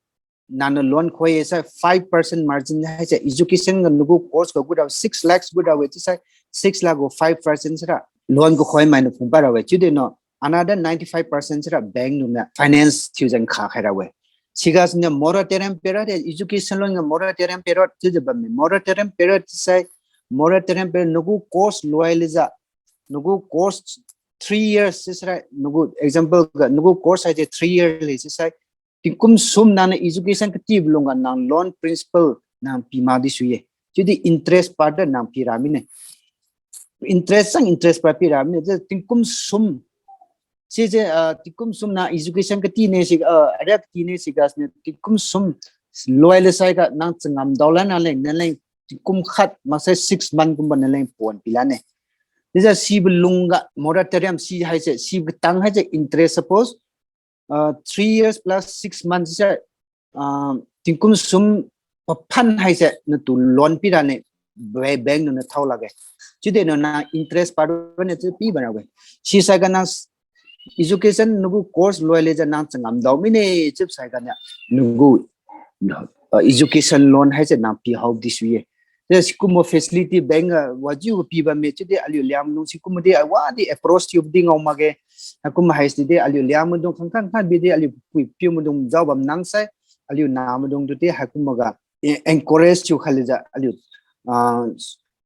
nangniu loan khoi sai five percent margin haise education ga nagu course ga gu rabo six lakhs gu rabo-e chiusai six lakh gu five percent sira loan ga khoi mainiu phungpa rabo-e. Chiudi no another ninety-five percent sira bank dungniu finance thiujiu nkha khai rabo-e. Siga siniu moratorium period de education loan ga moratorium period chiujiu bamme. Moratorium period sai moratorium period nagu course loi lejiu nagu course three years sisai nagu example ga nagu course haise three year le sisai tingkum sum nangniu education katibo lungga nang loan principal nang pi mak di sui-e. Chiudi interest part de nang pi ra mine. Interest sang interest pa pi ra mine. Chiu tingkum sum. Sise, ah, tingkum sum nang education kati ne si, ah, ariak kati ne siga siniu tingkum sum loi le saiga nang changam daolan na leng, na leng tingkum khat maksai six month kumbo na leng pon pi lane. Chiujiu sibo lungga moratorium si haise, sibo tang haise interest suppose, ah, three years plus six months se, ah, tingkum sum paphan haise natu loan pi rane, ba-, bank dungniu thao lakge. Chiudi no nang interest part bane chiu pi ba rabo-e. Sisaiga nang education nagu course loi lejiu nang changam dao mine chiu saiga niu nagu, ah, education loan haise nang pi hao di sui-e. Chiu sikumbo facility bank ga wajiu pi bamme chiudi aliu Liangmaidung sikumbo di wadi approach thiu di ngao makge. Haikum haise di aliu Liangmaidung khangkhan khan bi di aliu pui piu maidung jao bam nang sai, aliu namaidung tu di haikumbo ga, eh, encourage thiu khai lejiu aliu, ah,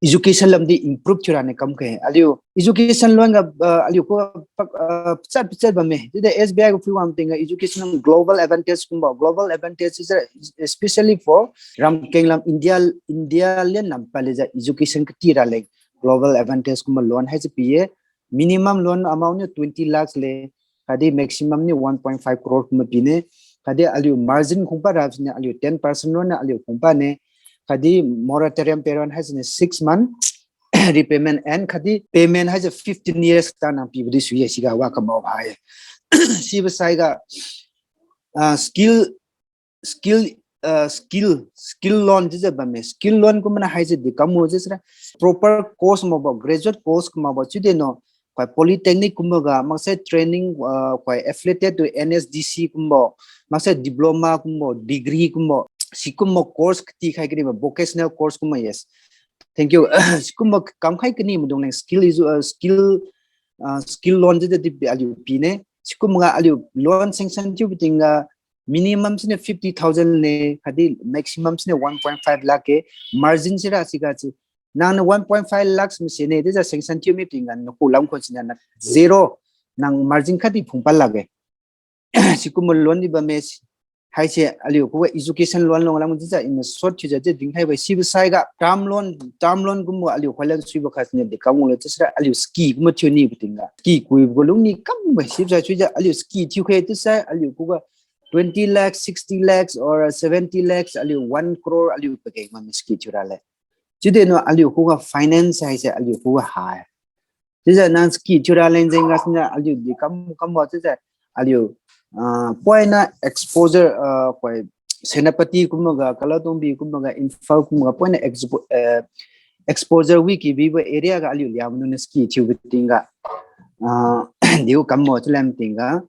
education lam di improve thiu rane kam khe. Aliu education loan ga, ah, aliu khuga, ah, pachat pachat bamme. Chiudi S B I ga phui wang tingga education global advantage kumbo, global advantage is especially for ramkeng lam India, India lian lam palejiu education kati raleng global advantage kumbo loan haise pi-e. Minimum loan amount niu twenty lakhs le, khatdi maximum niu one point five crore kumbo pine, khatdi aliu margin khungpa ra siniu aliu ten percent ronna aliu khungpa ne, khatdi moratorium period haisiniu six month repayment and khatdi payment haise fifteen years ta nang pibo di sui-e siga wa kamao ha-e. Sibo saiga, ah, skill, skill, ah, skill, skill loan chiujiu bamme. Skill loan kumbo na haise di kamao chiu sira proper course makbo, graduate course kumakbo chiudi no, khoi polytechnic kumbo ga, maksai training, ah, khoi affiliated to N S D C kumbo, maksai diploma kumbo, degree kumbo, sikumbo course kati khai kanibo, vocational course kumbo, yes. Thank you. Sikumbo kamkhai kani maidung leng skill is, ah, skill, ah, skill loan chiudi di aliu pine. Sikumbo ga aliu loan sanction thiubo tingga minimum siniu fifty thousand ne, khatdi maximum siniu one point five lakh ke, margin sira siga si. Nangniu one point five lakhs masi ne, chiujiu sanction thiu mi tingga naku lam khon siniu na zero, nang margin khatdi phungpa lakge. Sikumbo loan di bamme, haise aliu khuga education loan lung lam chiujiu in short thiujiu chiu dinkhai bai sibo saiga term loan, term loan kumbo aliu khoi lan suibo khat siniu di kam ngule chiu sira aliu scheme kumbo thiu nibo tingga. Scheme kuibo gu lungni kam bai sibo sai suijiu aliu scheme thiu khe chiusai aliu khuga twenty lakhs, sixty lakhs or seventy lakhs aliu one crore aliu pageng ma scheme thiu rale. Chiudi no aliu khuga finance haise aliu khuga ha-e. Chiujiu nang scheme thiu raleng jeng ga siniu aliu di kam kambo chiujiu aliu, ah, poina exposure, ah, khoi Senapati kumbo ga, Kalatongbi kumbo ga, Imphal kumbo ga poina expo-, eh, exposure wi kibibo area ga aliu Liangmaidung niu scheme thiubo tingga, ah, diu kambo chiu lam tingga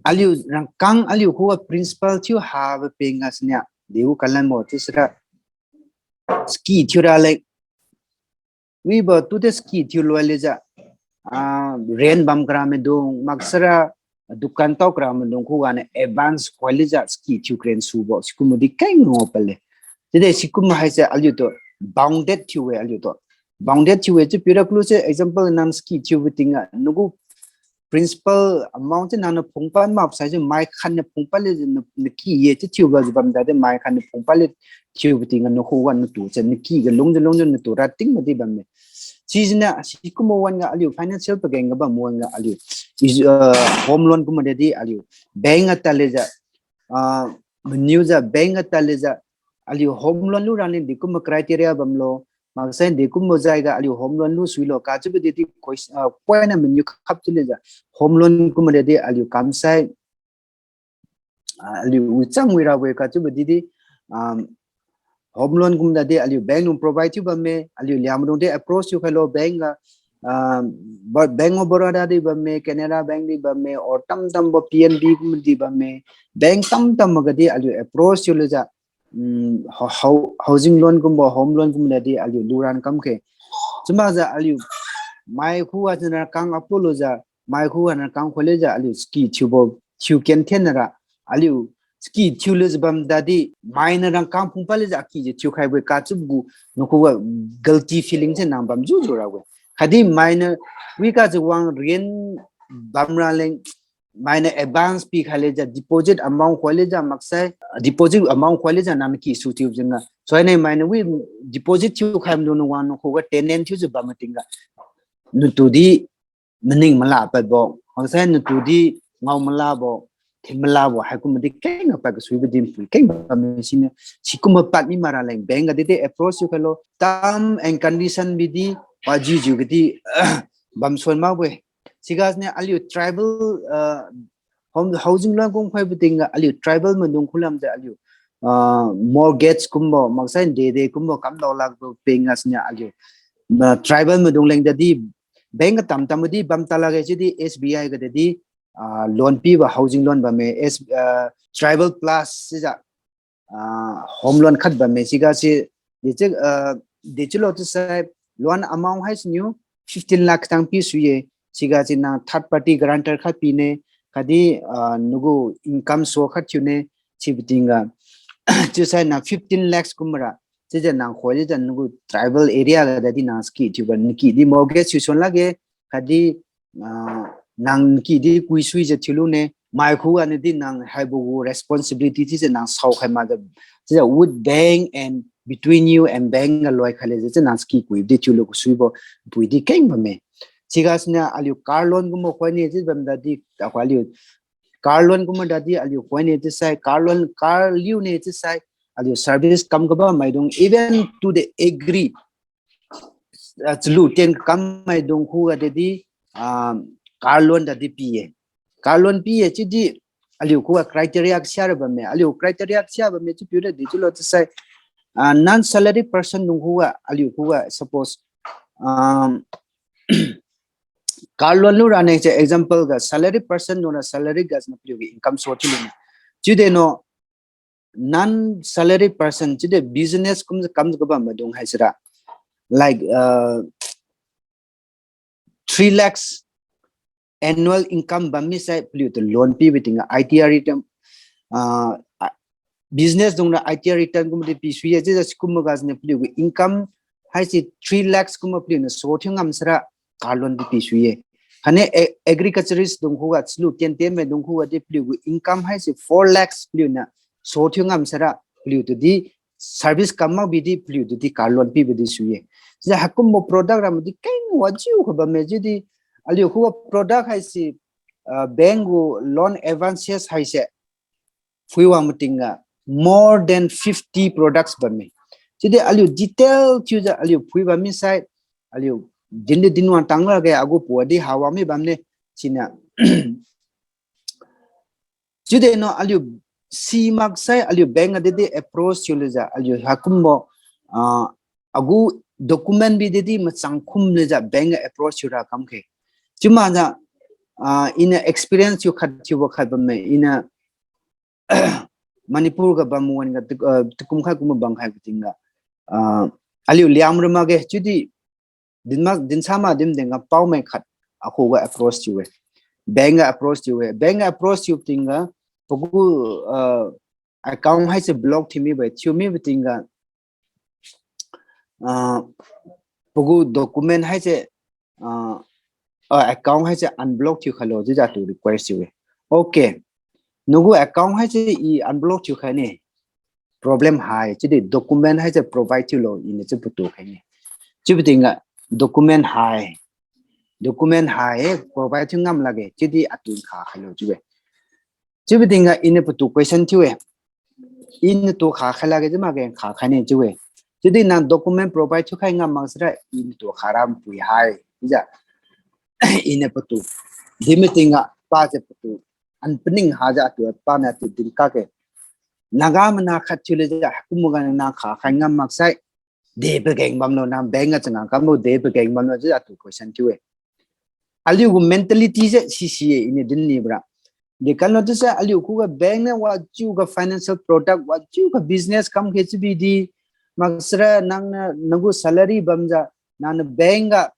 aliu rangkang aliu khuga principal thiu habo peng ga siniu diu kalanbo chiu sira scheme thiu raleng wibo tu de scheme thiu loi lejiu, ah, rent bam kara maidung, maksara dukan tao kara maidung khuga niu advance khoi lejiu scheme thiu karen subo sikumbo di keng ngo pale. Chiudi sikumbo haise aliutu bounded thiu-e aliutu. Bounded thiu-e chiu pira kulu se example nang scheme thiubo tingga nagu principal amount se nangniu phungpa mak sai se mai khatniu phungpa le na, naki ye chiu thiubo jiu bam dade mai khatniu phungpa le thiubo tingga nakhuga natu se naki ga lungjiu lungjiu natu rating madi bamme. Sijengniu sikumbo wan ga aliu financial pageng ga bam wan ga aliu is, ah, home loan kumbo dadi aliu bank ga tad lejiu, ah, maniujiu bank ga tad lejiu aliu home loan lu raleng di kumbo criteria bamlo, maksai di kumbo jaiga aliu home loan lu suilo kachiubo didi koi, ah, point na maniu khap chiu lejiu home loan kumbo dadi aliu kamsai, ah, aliu wichang wirabo-e kachiubo didi, um, home loan kumbo dadi aliu bank lung provide thiu bamme, aliu Liangmaidung di approach thiu khailo bank ga, ah, ba-, Bank of Baroda di bamme, Canara Bank di bamme, or tamtambo P N B kum di bamme, bank tamtam ga di aliu approach thiulujiu, um, ho-, ho-, housing loan kumbo, home loan kumbo di aliu luran kamkhe. Chiumakjiu aliu mai khuga chinra kang apulujiu, mai khuga na kang khoilujiu aliu ski thiubo, thiu ken thenra, aliu ski thiulujiu bam dadi, mai na rangkang phungpad lujiu aki jiu thiukhaibo-e kachiubo gu, nang khuga guilty feeling se nang bam juju rabo-e. Khatdi mai na, wi kajiu wang rien bamra leng, mai na advance pikhai lejiu, deposit amount khoilujiu maksai, deposit amount khoilujiu nang ki su thiu jengga. Suaine mai na wi deposit thiukhai maidung na wang nang khuga tenant thiujiu bam matingga, natu di maning mala padbo, maksai natu di ngao malabo, thin malabo, haikum di kengga pad kasuibo di npui keng bamme siniu, sikumbo pad mi mara leng bank ga di di approach thiukhailo, term and condition bidi, pajiujiu ga di, bamsuan makbo-e. Siga siniu aliu tribal, ah, home, housing loan kumkhaibo tingga aliu tribal maidung khulamjiu aliu, ah, mortgage kumbo, maksai dede kumbo kamdao lakbo pengga siniu aliu, ah, tribal maidung leng dadi, bank ga tamtam di bam ta lakge chiudi S B I ga dadi, ah, loan pibo, housing loan bamme, S-, ah, tribal plus sijiu, ah, home loan khat bamme siga si, dechiu, ah, dechiulo chiusai, loan amount haisiniu fifteen lakh tang pi sui-e, siga si nang third party guarantor khat pine, khatdi, ah, nagu income source khat thiune, sibo tingga, chiusai nang fifteen lakhs kumra, chiujiu nang khoilujiu nagu tribal area ga dadi nang ski thiuga naki di mortgage thiu suan lakge, khatdi, ah, nang naki di kui suijiu thiulune, mai khuga nadi nang haibo gu responsibility chiujiu nang saokhai makjiu, chiujiu with bank and between you and bank ga loikhai lejiu chiu nang ski kui di thiulu kasuibo, npui di keng bamme. Siga siniu aliu car loan kumbo khoine chiu bam dadi, akhu aliu car loan kumbo dadi aliu khoine chiusai, car loan, car liune chiusai, aliu service kam kabam maidung, even to the agri, ah, chalu tien kam maidung khuga dadi, ah, car loan dadi pi-e. Car loan pi-e chiudi aliu khuga criteria kasiara bamme, aliu criteria kasia bamme chiu piu ra dechiulo chiusai, ah, non salary person dung khuga, aliu khuga suppose, um, car loan lura ne se example ga salary person dung ra salary ga siniu paliu ga income source thiu lune. Chiude no non salary person chiude business kum kam kabam maidung haisira, like, uh, three lakhs annual income bam misai paliutu loan pibo tingga I T R return, ah, business dung ra I T R return kumdi pi sui ye, chiujiu sikum ga siniu paliugu income haise three lakhs kumbo paliuniu source thiu ngam sara car loan di pi sui ye. Khatniu a-, agriculturist dung khuga, chalu tien tien maidung khuga di paliugu income haise four lakhs paliuniu source thiu ngam sara paliutu di service kam makbi di paliutu di car loan pibo di sui ye. Chiujiu haikumbo product ra madi keng wajiu kha bamme chiudi aliu khuga product haise, ah, bank gu loan advances haise phuiwang matingga more than fifty products bamme. Chiudi aliu detail thiujiu aliu phui bam misai, aliu dindi dinwang tang lakge agu puadi hawang mi bamne, siniu. Chiudi no aliu si maksai aliu bank ga didi approach thiulujiu aliu haikumbo, ah, agu document bi didi machang khum lujiu bank ga approach thiura kamkhe. Chiumakjiu, ah, iniu experience thiu khat thiubo khat bamme, iniu Manipur ga bam wan ga tuk-, ah, tukum khai kumbo bam khai katingga, ah, aliu Liangmai ra makge chiudi dinma, dinsa ma dim dengga paomai khat akhuga approach thiu-e. Bank ga approach thiu-e. Bank ga approach thiu tingga pagu, ah, account haise block thiu mibo-e, thiu mibo tingga, ah, pagu document haise, ah, ah, account haise unblock thiu khailo chiujiu atu request thiu-e. Okay. Nagu account haise i unblock thiu khaine. Problem hai, chiudi document haise provide thiulo iniu chiu patu khaine. Chiubo tingga document hai. Document hai provide thiu ngam lakge chiudi atu kha khailo chiu-e. Chiubo tingga iniu patu question thiu-e. Iniu tu kha khai lakge chiu makge kha khaine chiu-e. Chiudi nang document provide thiu khai ngam mak sira iniu tu kha ra npui hai chiujiu iniu patu. Di meeting ga pa se patu. An paning hajiu atu pa niu atu din kakge. Naga mana khat thiulujiu haikumbo ga nang kha khai ngam maksai. de pageng bamlo, nang bank ga changam kambo de pageng bamlo, chiu atu question thiu-e. Aliu gu mentality se sisi-e, iniu din ni bra. De kanlo chiuse aliu khuga bank niu wachiu ga financial product, wachiu ga business kam khe chiubi di, maksara nang niu, nang gu salary bamjiu, nang niu bank ga,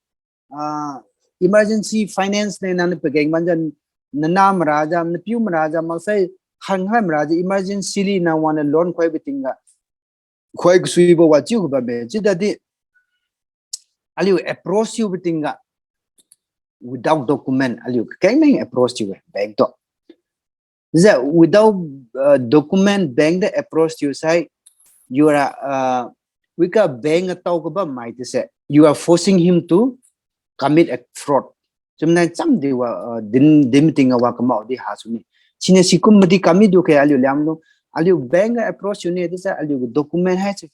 ah, emergency finance niu nang niu pageng bamjiu, nanah marajiu, napiu marajiu, maksai khan khai marajiu, emergency li nang wang niu loan khoibo tingga, khoi kasuibo wachiu ga bamme, chiu dadi, aliu approach thiubo tingga, without document, aliu kakeng meng approach thiu-e, bank tu. Chiujiu without, uh, document bank tu approach thiu sai, you are, uh, wika bank ga tao kabam mai chiuse, you are forcing him to commit a fraud. Chumnai cham di wa, uh, din, din meeting ga wa kamao di ha suni. Siniu sikum madi kami du khe aliu Liangmai dung. Aliu bank ga approach thiu ne chiuse aliu gu document haise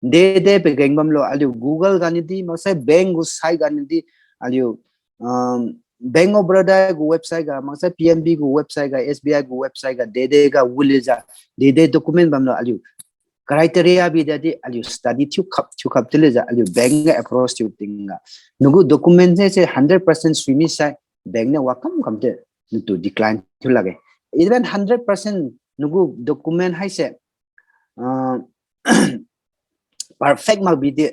de de pageng bamlo, aliu Google ganiu di, maksai bank gu site ganiu di, aliu, um, Bank of Baroda gu website ga, maksai P N B gu website ga, S B I gu website ga, de de ga wulijiu, de de document bamlo, aliu criteria bi dadi, aliu study thiu khap, thiu khap chiulijiu, aliu bank ga approach thiu tingga, nang gu document se, se hundred percent suimi sai, bank niu wa kam kam te, natu decline thiu lakge. Even hundred percent nang gu document haise, uh, perfect makbi di,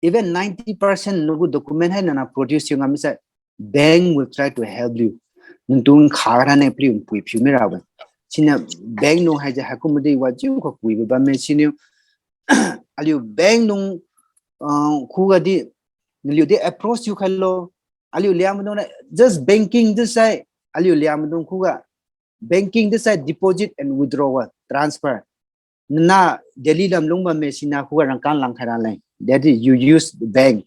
even ninety percent nang gu document hai nana produce thiu ngam sai, bank will try to help you. Nang tu nkha rane paliu npui phiu mirabo. Siniu bank dung haise haikum madi wajiu kha puibo bamme siniu. Aliu bank dung, uh, khuga di, naliu di approach thiu khailo. Aliu Liangmai dung niu just banking chiusai, aliu Liangmai dung khuga banking chiusai deposit and withdrawal, transfer. Nana Delhi lam lung bamme siniu khuga rangkang lang khai raleng. That is, you use the bank.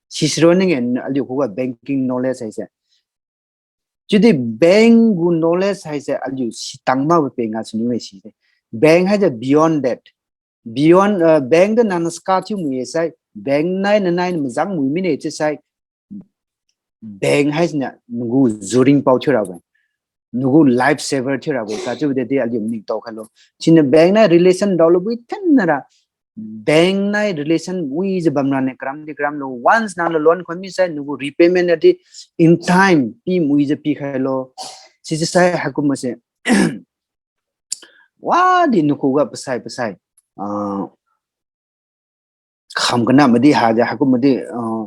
Sisiro ning-e aliu khuga banking knowledge haise. Chiudi bank gu knowledge haise aliu sitang makbo peng ga siniu-e side. Bank haise beyond that. Beyond, uh, bank tu nana ska thiu mui-e sai, bank nai nanai majang mui mine chiusai, bank haisiniu nang gu juringpao thiu rabo, nang gu life saver thiu rabo kachiu dadi aliu maningtao khailo. Siniu bank nai relation daolu bui thenna ra, bank nai relation wijiu bamrane karam di karamlo, once nangniu loan khoi mi sai nang gu repayment di in time pi wijiu pikhailo. Sichiusai haikum mase wadi nang khuga pasai pasai, ah, kham kana madi hajiu haikum madi, ah,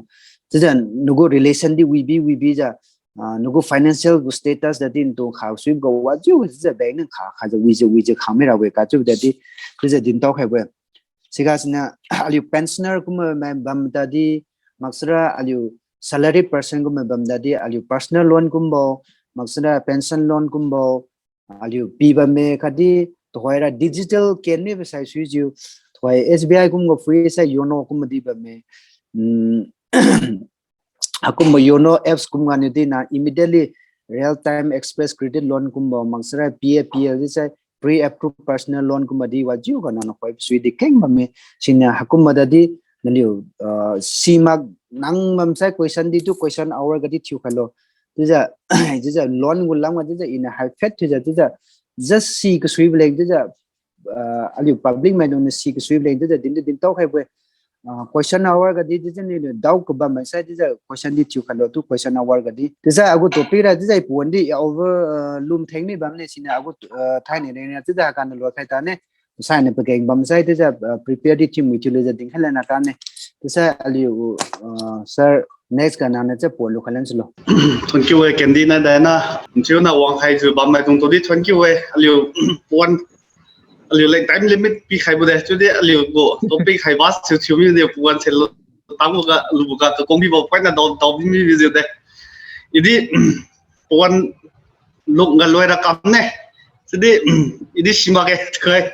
chiujiu nang gu relation di wibi wibijiu, ah, nang gu financial gu status dadi natu kha suibo ga wajiu chiujiu bank niu kha khajiu wijiu wijiu khang mirabo-e kachiu dadi, chiujiu dintao khaibo-e. Siga siniu aliu pensioner kumbo mai bam tadi, maksara aliu salary person kumbo bam tadi, aliu personal loan kumbo, maksara pension loan kumbo, aliu pi bamme khatdi tuhoira digital ken mibo sai suijiu, tuhoi S B I kumbo phuisai YONO kumbo di bamme. Hmm, haikumbo YONO apps kum ganiu di nang immediately real time express credit loan kumbo, maksara P A P L di sai pre-approved personal loan kumbo di wajiu ga nangniu khoi sui di keng bamme. Siniu haikumbo dadi naliu, ah, simak nang bamsai question di tu question hour ga di thiu khailo. Chiujiu, chiujiu loan gu lam ga chiujiu iniu hai phet thiujiu, chiujiu just si kasui bo leng chiujiu, ah, aliu public maidung niu si kasui bo leng chiujiu din di dintao khaibo-e. Ah, question hour ga di chiujiu niu doubt kabam maksai chiujiu question di thiu khailo tu question hour ga di. Chiujiu agu topic ra chiujiu pawan di over, ah, lum theng mi bamne siniu agu, ah, thaini rengna chiujiu hakan loi khai tane. Sainiu pageng bamsai chiujiu, ah, prepare di thiu mui thiu lejiu dinkhai lana tane. Chiusai aliu, ah, sir, next ga nangniu chiu pawan lu khailan sulo. Thank you e, Kendi na dana. Nchiu na wang khaijiu bammaidung tu di thank you e. Aliu pawan, aliu leng time limit pikhaibo de. Chiudi aliu gu topic hai vast thiu thiu mide pawan se lo tangbo ga, lubo ga kakong bibo point na dao, dao bi mijiu de. Idi, pawan lung ga loira kamne. Chiudi, idi simakge, tukhoi.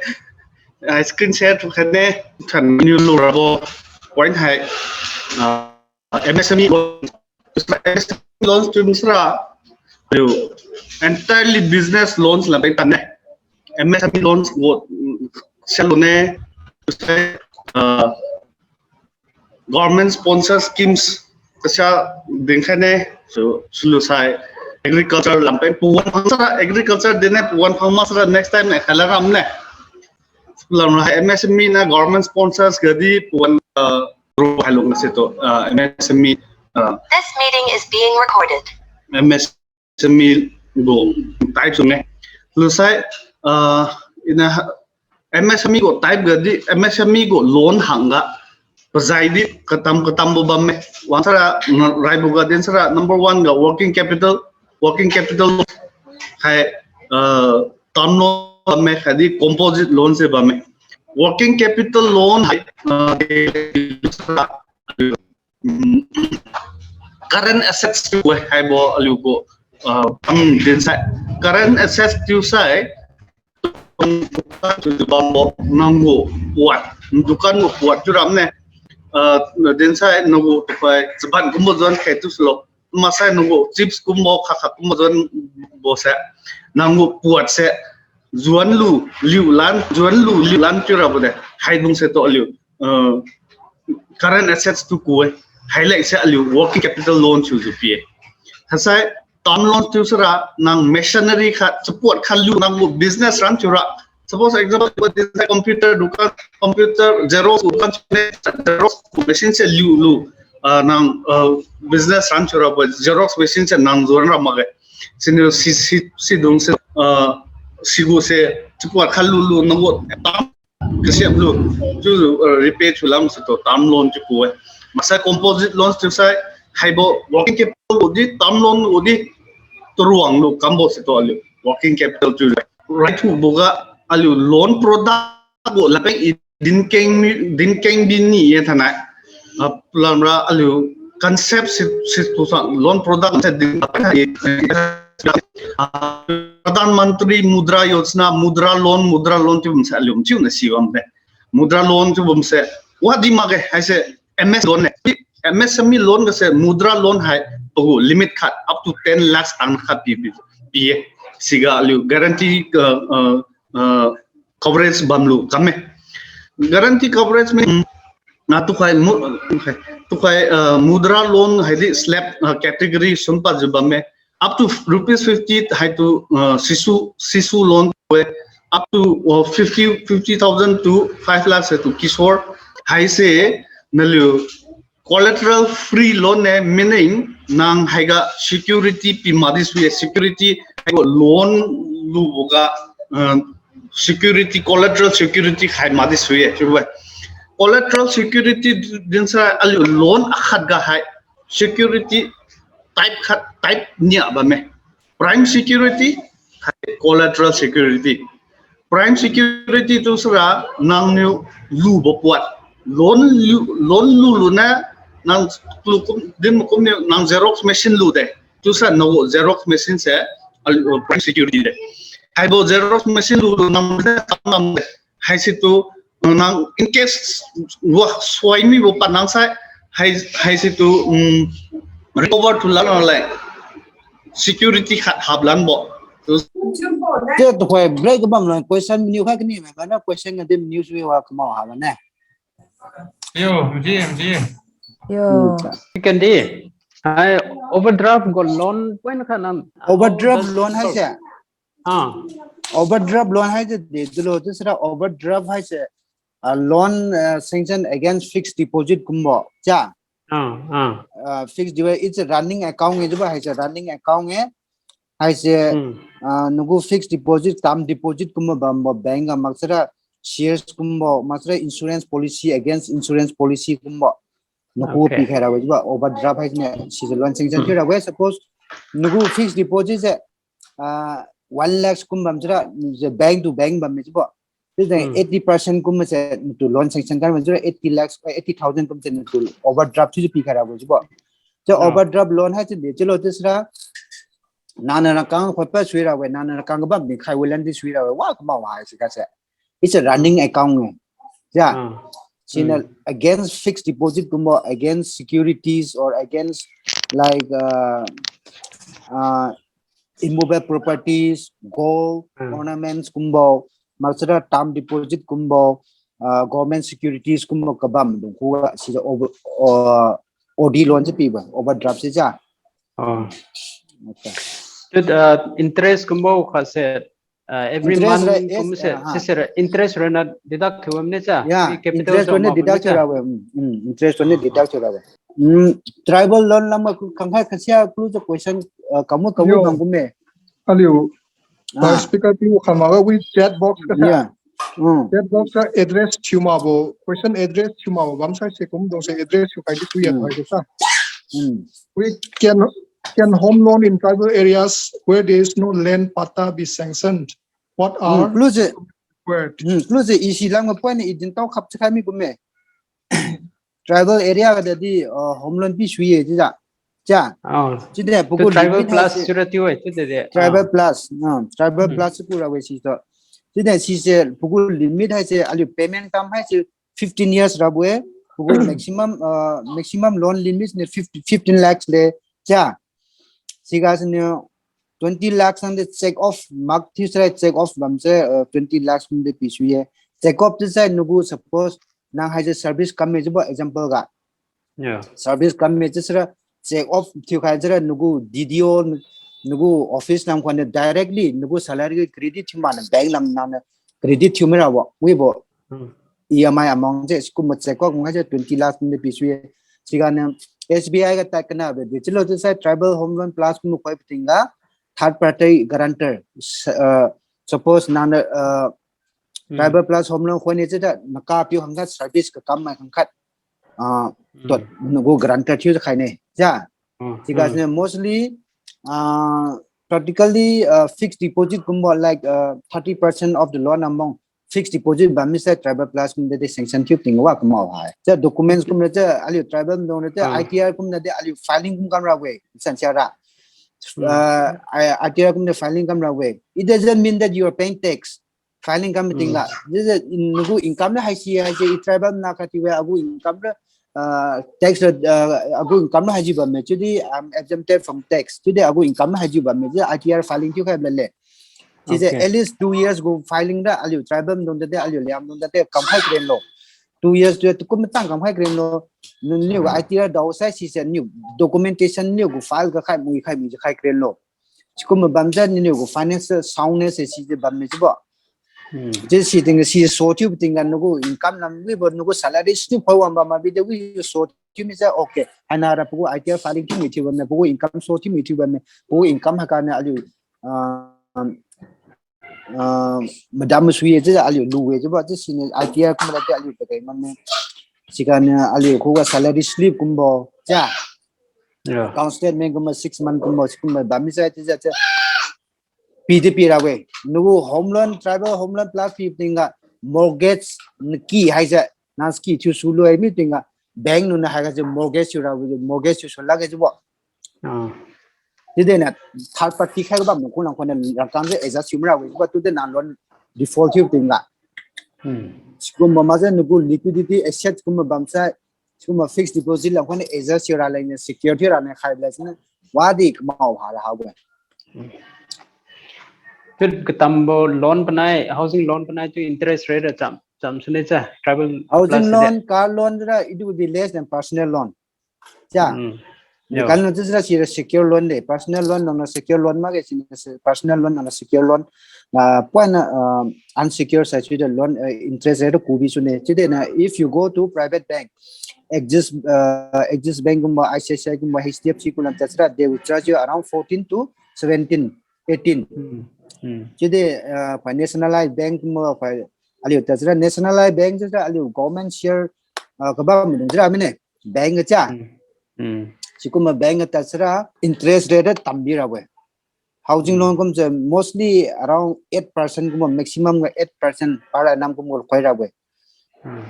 Ah, screen share tukhaine. Than niu lurabo point hai, ah, M S M E loans, M S M E loans tu sara, entirely business loans la bai tanne. M S M E loans gu, mm, sel lune, uh, government sponsor schemes kasa dinkhaine, so, sulu sai agriculture lam pen pawan phang sara, agriculture dinne pawan phang ma sara next time e khala ramne. Lam ra M S M E na government sponsors ga di pawan uh, group hailung se to, uh, M S M E, uh, This meeting is being recorded. M S M E gu type sune. Lusai, uh, ina ha-, M S M E gu type ga di, M S M E gu loan hangga pazai di katam katam bo bamme. Wang sara, na, raibo ga din sara number one ga working capital, working capital hai, uh, term loan bamme, hai di composite loan se bamme. Working capital loan hai, uh, current assets tu haibo aliu gu, uh, pam din sai. Current assets tu sai, bambo nanggu puat, dukan gu puat tu ram ne. Uh, din sai nanggu tupai chaban kumbo zon khai tu silo. Masai nanggu chips kumbo khakha kumbo zon bo se. Nanggu puat se. Zuan lu, liu lan, zuan lu, liu lan tu rabo de. Haidung se to aliu. Uh, current assets tu ku-e. Hailai se aliu working capital loan chiujiu pi-e. Hasai term loan tu sara nang machinery khat, support khat lu nanggu business run chiura. Suppose example, computer dukan, computer xerox dukan, xerox machine se liu lu, uh, nang, uh, business run chiura, xerox machine se nang zuan ra makge. Sini si, si, sidung se, uh, sigu se, support khat lu lu nanggu term kasiap lu, tu, uh, repay thulam se to term loan tu ku-e. Masai composite loans tu sai, haibo working capital gu di, term loan gu di, turuang lu kambo se to aliu working capital tu le. Raithubo ga aliu loan product gu lapeng i dinkeng ni, dinkeng di ni ye thanai. Uh, lamra aliu concept si, si tu sang loan product se din, uh, Pradhan Mantri Mudra Yojana, Mudra Loan, Mudra Loan chiu bam se aliu chiu na si bam de. Mudra Loan chiu bam se, wa di makge, haise M S loan ne. M S M E loan ga se Mudra Loan hai pagu limit khat up to ten lakhs tang khat pi, pi, pi-e. Siga aliu guarantee, uh, uh, uh, coverage bamlu kamme. Guarantee coverage mean, na tukhai mu-, tukhai, uh, Mudra Loan hai di slab, uh, category sumpa jiu bamme. Up to rupees fifty hai tu, uh, sisu, sisu loan we. Up to, uh, fifty, fifty thousand to five lakhs hai tu Kishore. Haise naliu collateral free loan ne, meaning nang haiga security pi madi sui-e, security haiga loan lubo ga, uh, security, collateral security khai madi sui-e, chiu-e. Collateral security din sa aliu loan akhat ga hai security type khat, type nia bamme. Prime security, hai collateral security. Prime security tu sara nangniu lubo puat. Loan lu, loan lulu na nang lu kum, din kum niu nang xerox machine lu de. Tu sa nanggu xerox machine se, al, prime security de. Haibo xerox machine lulu nang de, tam nam de. Haisi tu, nang in case wa suai mibo pa nang sai, hai, haisi tu, um, recover tu lan le security khat hap lan bo. Tu. Te tuhoi break bam lan question menu kha kani me, mana question ga dim news we wa kamao ha lan ne. Yo, M G, M G. Yo. Hmm. Kan di. Hai overdraft gu loan point kha nam. Overdraft loan haise. Ah. Overdraft loan haise de, dilo, tu sira overdraft haise, ah, loan, ah, sanction against fixed deposit kumbo, cha? Ah, ah. Ah, fixed deposit, it's a running account nge, jiba haise running account nge. Haise, hmm, ah, nagu fixed deposit, term deposit kumbo bambo bank ga maksara shares kumbo, maksara insurance policy against insurance policy kumbo. Nagu, okay, pikhai ra we jiba overdraft haise ne, sise loan sanction, hmm, thiu ra we, suppose, nagu fixed deposit se, ah, one lakhs kum bam sira, je bank to bank bam me jibo. Chiu de, hmm, eighty percent kum se natu loan sanction khai bam sira, eighty lakhs, eh, eighty thousand kum se natu overdraft chiu pikhai ra bo jibo. Chiu, ah, overdraft loan haise de, chiulo chiu sira, nangniu rangkang khotpa sui ra we, nangniu rangkang kabam dinkhai we lan di sui ra we, wa kamao wa haise ga se. It's a running account. Yeah. Ah. Sina, hmm, against fixed deposit kumbo, against securities or against like, uh, uh, immovable properties, gold, hmm, ornaments kumbo, maksara term deposit kumbo, uh, government securities kumbo kabam dung khuga sija over, uh, O D loan se pibo, overdraft se ja. Ah. Okay. Chiu, uh, interest kumbo kha se uh, every Interest month ra, yes, kum se, ah, ha. Sise ra interest rana deduct thiu bamne cha. Yeah, Wi capital interest rana deduct thiu ra we. Mm, mm, interest rana Ah, deduct thiu ra we. Mm, tribal loan lam ga khangkhai khasia kulu cha question, uh, kamu kamu Yo. Bang kumme. Aliu, Ah. Vice Speaker pi khamaga wi chat box ga sa. Yeah. Mm. Chat box ga address thiu mabo, question address thiu mabo, bam sai se kum dong se address thiu kai di tu ya Mm. Thai ke sa. Mm. We can, can home loan in tribal areas where there is no land patta be sanctioned? What Mm, are kulu se, required? Mm, kulu se isi lam ga point i din tao khap chakhai mi kumme. Tribal area ga dadi, uh, home loan pi sui ye, chiujiu. Cha. Oh. Chiude, Tu pagu tribal limit plus haise. Sura tiu e, chiude de. Tribal Ah. plus, uh, tribal Hmm. plus ku ra we si to. Chiude sise, pagu limit haise, aliu payment term haise fifteen years rabo-e, pagu maximum, uh, maximum loan limit niu fifty, fifteen lakhs le, cha. Siga siniu twenty lakhs nang de check off, mak thiu sira check off bam se, uh, twenty lakhs nang de pi sui ye. Check off thiu sai nagu suppose, nang haise service kam me chiubo example ga. Yeah. Service kam me chiu sira check off thiu khai sira nagu D D O, nagu office lam khuan de directly nagu salary credit thiu mana bank lam nang na credit thiu mi rabo, wibo. Hmm. E M I amount je, sikum ma check off ngai je twenty lakhs nde pi sui ye. Siga ne S B I ga tai kana be, de chilo je sai tribal home loan plus kum khoi pating ga, third party guarantor, s-, uh, suppose nang, uh, Hmm. tribal plus home loan khoi ne je da, naka piu hangga service kakam mai khangkhat, uh, Hmm. tot, nagu guarantor thiu je khai ne. Ja. Hmm. Siga Hmm. ne mostly, uh, practically, uh, fixed deposit kumbo, like, uh, thirty percent of the loan amount. Fixed deposit bam mi sai tribal plus kum de de sanction thiu ting wa kamao hai. Cha documents kum de cha aliu tribal dong de cha Hmm. I T R kum de de aliu filing kum kam ra we, san sia ra. Hmm. Uh, I-, I T R kum de filing kam ra we. It doesn't mean that you are paying tax. Filing kam ting Hmm. la. This is in nagu income na hai si hai si tribal na kati we agu income ra, uh, tax ra, uh, agu income na hai ji bam me. Chiudi I'm exempted from tax. Chiudi agu income na hai ji bam me. Chiudi I T R filing thiu khai la le. Chiujiu Okay. At least two years gu filing ra aliu tribal dung dade aliu Liangmai dung dade kam khai kren lo. Two years tu tukum tang kam khai kren lo. Niu, niu gu Hmm. I T R dao sai sise niu documentation niu gu file ga khai mui khai mi khai kren lo. Sikum bam ja niu gu financial soundness sise bam mi jibo. Hmm. Chiu si ting si so thiu ting ga nagu income lam wibo nagu salary slip phoi wang bam ma bi de wi so thiu mi ja okay. Haina ra pagu I T R filing thiu mi thiu bam me pagu income so thiu mi thiu bam me pagu income haka na aliu, um, uh, madam sui ye je aliu lu we je ba je sine I T R kum la de aliu pakai man ne. Siga ne aliu khuga salary slip kumbo. Ja. Yeah. Account statement kumbo six month kumbo, sikumbo bam mi sai je je. Pi de pi ra we. Nagu home loan, tribal home loan plus pi ting ga mortgage naki hai je. Nang ski thiu su lu hai mi ting ga. Bank niu na hai ga je mortgage thiu ra we, mortgage thiu su la ga je bo. Ah. Chiude na third party khai ga bam kung lang khuan na rangkang je adjust thiu mi ra we, but today na loan default thiu ting ga. Hmm. Sikum bam ma je nagu liquidity asset kum bam sai, sikum fixed deposit lang khuan na adjust thiu ra leng ne secure thiu ra ne khai bla sine. Wadi kamao ha ra ha we. Hmm. Chiu katambo loan panai, housing loan panai chiu interest rate ra cham, cham sune cha, tribal Housing plus de. Loan, car loan ra, it will be less than personal loan. Ja. Mm. Yo. Kan lo chiu sira secure loan de. Personal loan nang na secure loan makge sini se-, personal loan nang na secure loan. Ah, puan na, ah, unsecured sai chiu de loan, eh, interest rate ku bi sune. Chiude na, if you go to private bank, Axis, ah, Axis Bank kumbo, I C I C I kumbo, H D F C kumbo, et cetera, they will charge you around fourteen to seventeen, eighteen. Mm. Mm. Chiude, ah, pa nationalized bank kumbo, pa aliu ta sira nationalized bank sira aliu government share, ah, kabam dung sira mine. Bank ga cha. Mm. Mm. Sikumbo bank ga ta sira interest rate tam bi ra we. Housing loan Mm. kum se mostly around eight percent kumbo maximum ga eight percent per annum kumbo khoi ra we. Mm.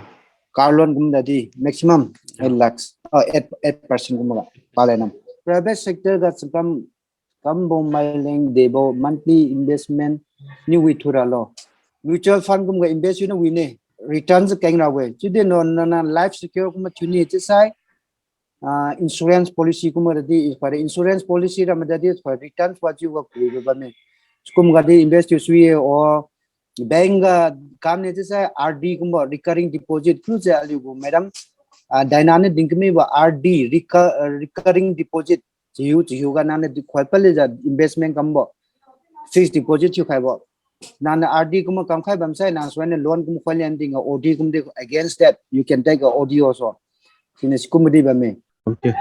Car loan kum dadi maximum Mm. eight lakhs, oh, eight, eight percent kumbo ga per annum. Private sector ga chakam kambo maileng debo monthly investment niu wi thu ra lo. Mutual fund kumga invest niu wi ne. Returns keng ra we. Chiude no na, na life secure kumga thiu ni chiusai. Ah, insurance policy kumga dadi, insurance policy ra ma dadi, returns wa chiu wa kui ba me. Sikumga di invest thiu sui ye o. Bank ga kam ne chiusai R D kumbo recurring deposit. Klu se aliu gu madam, ah, Diana niu dingkami wa R D, recur-, ah, recurring deposit. Chiu, chiu ga nang niu di khoi pale ja investment kambo. Fixed deposit thiu khaibo. Nangniu R D kumbo kamkhai bamsai, nang suainiu loan kum khoi lian ding a O D kum di against that, you can take a O D also. Siniu sikum di bamme. Okay.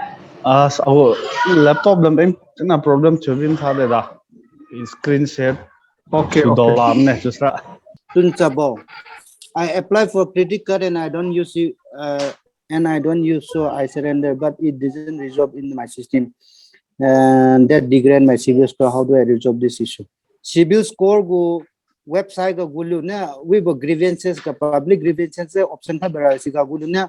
Ah, s-, our laptop lam em, na problem chiu bin tha de da. Screen share. Okay, okay. Dolam ne, just ra. Tun Chabo. I apply for credit card and I don't use it, uh, and I don't use, so I surrender, but it doesn't resolve in my system. And that degrade my CIBIL score. How do I resolve this issue? CIBIL score gu website ga gulu ne, wibo grievances ga public grievances option kha bara siga gulu ne,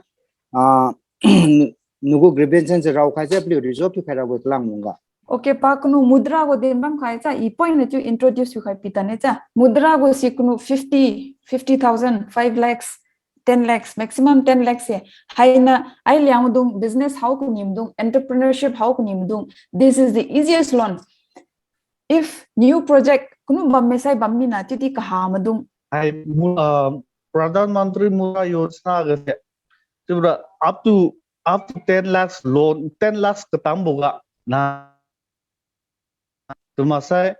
ah, nagu grievances rao khai se paliu resolve tu khai ra gu klang mungga. Okay, pa kanu Mudra gu din bam khai cha, i point na chiu introduce tu khai pitane cha. Mudra gu si kanu fifty, fifty thousand, five lakhs, ten lakhs, maximum ten lakhs e. Haina, ai liang dung, business hao kani dung, entrepreneurship hao kani dung. This is the easiest loan. If new project, kanu bam mesai bam mina, chiudi kaha madung. Ai, mu-, uh, Pradhan Mantri Mudra Yojana ga se. Chiura up to, up to ten lakhs loan, ten lakhs katam boga. Na, tu masai,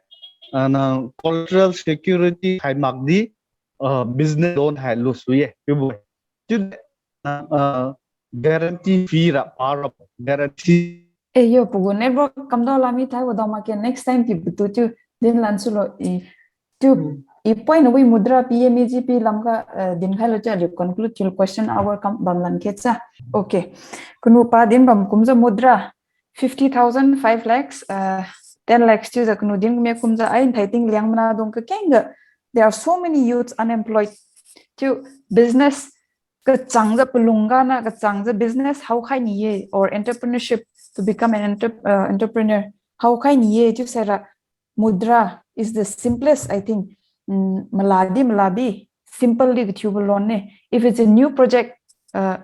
ah, na collateral security hai makdi, ah, business loan hai lusuye, chiubo. Chiu, ah, guarantee fee ra, power of guarantee. Eh, yo, pugu network kamdao lami thai wada make next time pi butu chiu, din lan sulo i. Chiu, i point wi Mudra P M E G P lam ga, eh, din khai lo cha, liu conclude chiu question hour kam bam lan khe cha. Okay. Kunu pa din bam kumjiu Mudra. Fifty thousand, five lakhs, uh, ten lakhs chiujiu kanu din me kumjiu ai nthai ting liang mana dung kakeng ga. There are so many youths unemployed. Chiu business kachangjiu palung ga na kachangjiu business hao khai ni ye or entrepreneurship to become an entre-, uh, entrepreneur. Hao khai ni ye chiu saira Mudra is the simplest, I think. Mm, maladi, malabi, simple di kathiubo loan ne. If it's a new project, uh,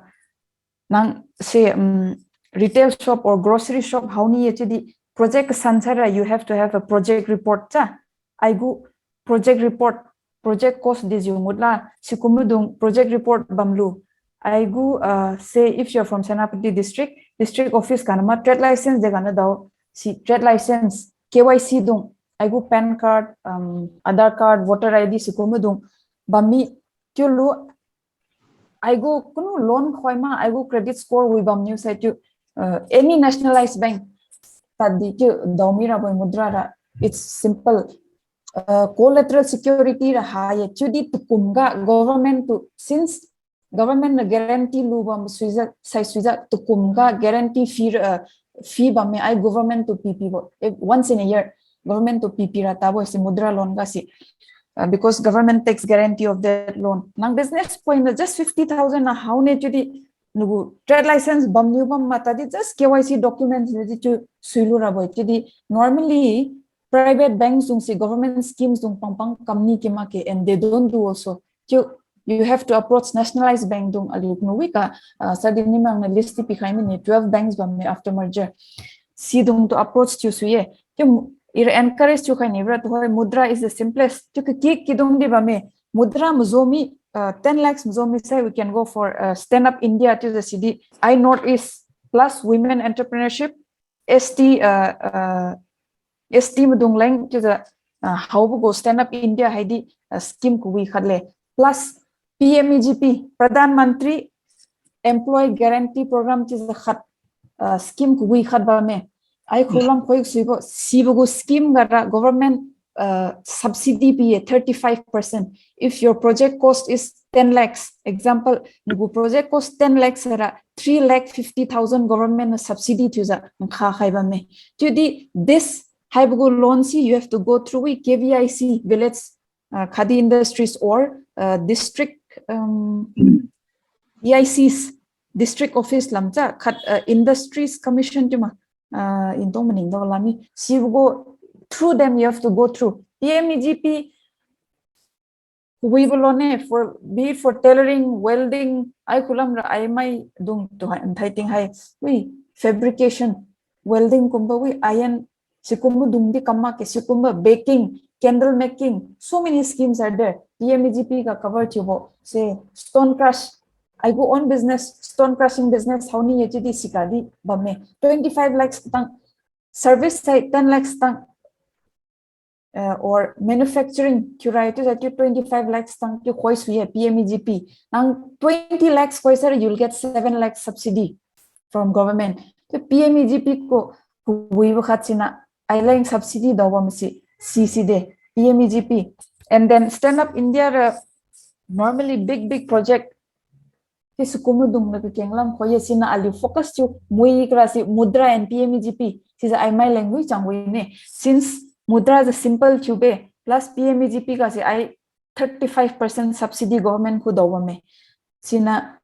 nang se, um, retail shop or grocery shop hao ni ye chiudi project kasan saira, you have to have a project report cha. Aigu project report, project cost di jiu ngutla, sikumdung project report bamlu. Aigu, uh, say if you're from Senapati district, district office ga nama trade license de ga na dao, si trade license, K Y C dung, aigu pan card, um, Aadhaar card, voter I D sikumdung, bammi, chiulu, aigu kunu loan khoi ma, aigu credit score wi bamniu sai chiu, uh, any nationalized bank, tadi chiu daomi rabo-e Mudra ra, it's simple. Uh, collateral security ra ha ye, chiudi tukum ga government tu, since government na guarantee lu bam suijiu, sai suijiu tukum ga guarantee fee, uh, fee bamme ai government tu pipibo. Eh, once in a year, government tu pipi ra tabo si Mudra loan ga si. Uh, because government takes guarantee of that loan. Nang business point na just fifty thousand na hao ne chiudi nagu trade license bamniu bam ma tadi just K Y C documents ni chiu suilu rabo-e. Chiudi normally private banks dung si government schemes dung pangpang kamni ki make and they don't do also. Chiu, you have to approach nationalized bank dung aliu kunu wi ka, ah, sadi ni mang na list ti pikhai mine twelve banks bamme after merger. Sidung tu approach chiu suiye. Chiu, ira encourage chiu khai ni bra tu hoi Mudra is the simplest. Chiu ki ki kidung di bamme. Mudra mazomi, uh, ten lakhs mazomi sai we can go for, uh, Stand Up India chiujiu sidi. I North East plus women entrepreneurship, S T, uh, uh, S T madung leng chiujiu, uh, haobo gu Stand Up India haidi, uh, scheme kawi khat le. Plus P M E G P, Pradhan Mantri Employee Guarantee Program chiujiu khat, uh, scheme kawi khat bamme. Ai khulam khoi suibo, sibo gu scheme ga ra government, uh, subsidy pi-e thirty-five percent. If your project cost is ten lakhs, example, nagu project cost ten lakhs ra three lakh fifty thousand government na subsidy thiujiu nkha khai bamme. Chiudi this haibo gu loan si you have to go through wi K V I C, village, uh, khadi industries or, uh, district, um, D I Cs, district office lam cha khat, uh, industries commission chiu ma, uh, intong maning dao lami. Sibo gu through them you have to go through. P M E G P Wi bo loan ne, for, be it for tailoring, welding, ai khulam ra ai mai dung tu hai, nthai ting hai, wi, fabrication, welding kumbo wi, iron, sikumbo dung di kam make, sikumbo baking, candle making, so many schemes are there. P M E G P ga cover thiubo, se stone crush, ai gu own business, stone crushing business, hao ni ye chiudi siga di bamme. Twenty-five lakhs tang, service sai ten lakhs tang, uh, or manufacturing thiurai chiujiu twenty-five lakhs tang thiu khoi sui ye P M E G P. Nang twenty lakhs khoi sara, you'll get seven lakhs subsidy from government. Chiu P M E G P gu kawibo khat sina, aileng subsidy daobo masi, sisi de, P M E G P. And then Stand Up India ra normally big, big project ke sikum maidung na kakeng lam khoi ye sina aliu focus thiu mui kara si Mudra and P M E G P. Sisa ai mai leng mui chang wi ne. Since Mudra is a simple thiu be, plus P M E G P ga si ai thirty-five percent subsidy government khu daobo me. Sina,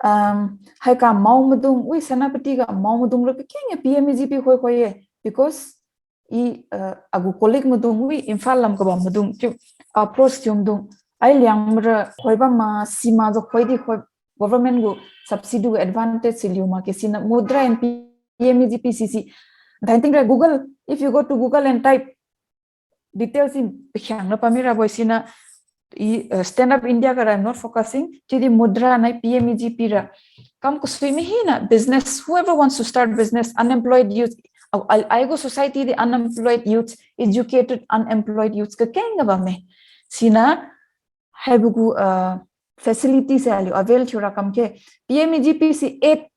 um, hai ka mao maidung, wi Senapati ga mao maidung ra kakeng ye P M E G P khoi khoi ye. Because i, uh, agu colleague maidung, wi Imphal lam kabam maidung, chiu approach thiu maidung. Ai Liangmai ra khoi bam ma, sima jiu khoi di khoi, government gu subsidy gu advantage si liu ma ke sina Mudra and P M E G P sisi. Dainting ra Google, if you go to Google and type details in pakhiang na pami ra boi sina, i, uh, Stand Up India ga ra not focusing, chiudi Mudra nai P M E G P ra. Kam kasui mi hina business, whoever wants to start business, unemployed youth, au, ai, ai gu society di unemployed youth, educated unemployed youth kakeng ga bam me. Sina, haibo gu, uh, facility se aliu avail thiu ra kam ke. P M E G P si eight,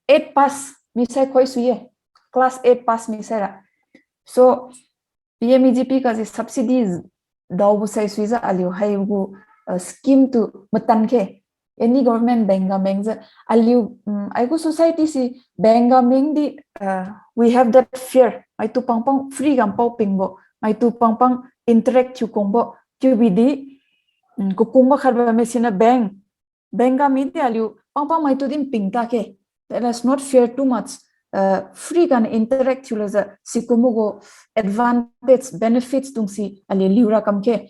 eight pass mi sai khoi sui ye. Class eight pass mi sai ra. So, P M E G P ga si subsidies daobo sai sui jiu aliu haibo gu, uh, scheme tu matan ke. Any government bank ga meng jiu aliu, um, ai gu society si bank ga meng di, uh, we have that fear. Maitu pangpang free ga pao pingbo. Maitu pangpang interact thiu kungbo. Chiu bidi, um, kukungbo khat bam me sina bank. Bank ga mi di aliu pangpang maitu din ping ta ke. Let us not fear too much. Uh, free ga na interact thiu lo jiu sikum gu advantage, benefits dung si aliu liu ra kam ke.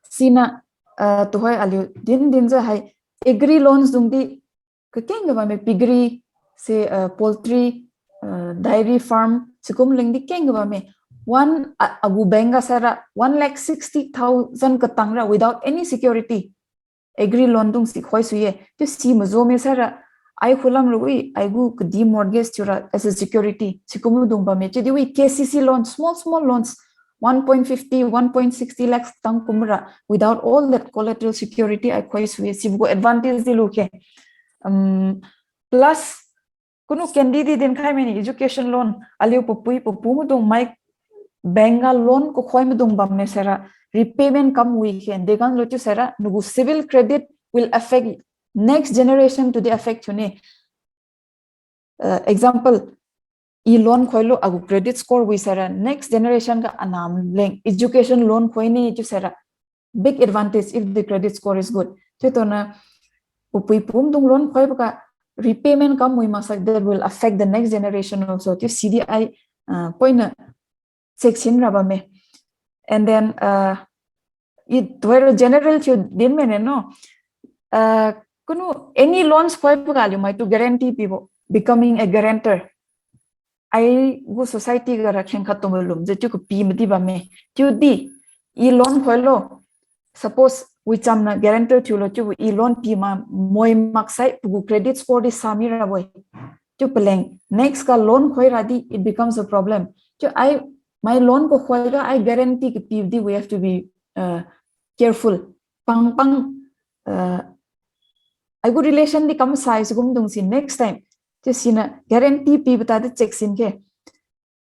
Sina, uh, tuhoi aliu din din jiu hai agri loans dung di kakeng ga bam me piggery se, uh, poultry, uh, dairy farm sikum leng di keng ga bam me. One, uh, agu bank ga sai ra one lakh sixty thousand katang ra without any security. Agri loan dung si khoi sui ye. Chiu si majo me sai ra, ai khulam ra wi, ai gu kadi mortgage thiu ra as a security. Sikum dung bam me. Chiudi wi K C C loan, small, small loans, one point fifty, one point sixty lakhs tang kum ra, without all that collateral security, ai khoi sui ye. Sibo gu advantage di lu ke. Um, plus, kunu kendi di din khai mini education loan, aliu papui papu maidung mai bank ga loan kukhoi maidung bam me sai ra, repayment kam wi khe, degan lo chiu sai ra, nagu cibil credit will affect next generation to the affect thiu ne. Uh, example, i loan khoi lo agu credit score wi sai ra, next generation ga anam leng education loan khoi ne chiu sai ra, big advantage if the credit score is good. Chiu tona, papui papu maidung loan khoi ba ga repayment kam wi maksai, that will affect the next generation also. Chiu C D I, uh, point na section ra bam me. And then, uh, it where general thiu din me ne no. Uh, kunu any loans khoi ba ga aliu maitu guarantee pibo, becoming a guarantor. Ai gu society ga ra kheng khat tumbo lum jiu chiu kapi madi bam me. Chiudi, i loan khoi lo. Suppose, wi chamna guarantor thiu lo chiu i loan pi ma moi maksai, pagu credit score di sa mi ra boi. Chiu paleng, next ga loan khoi ra di, it becomes a problem. Chiu ai, mai loan kukhoi ga, ai guarantee kapi di, we have to be, uh, careful. Pang pang, uh, ai gu relation di kam sai sugum dung si next time. Chiu sina guarantee pi bata di check sin ke.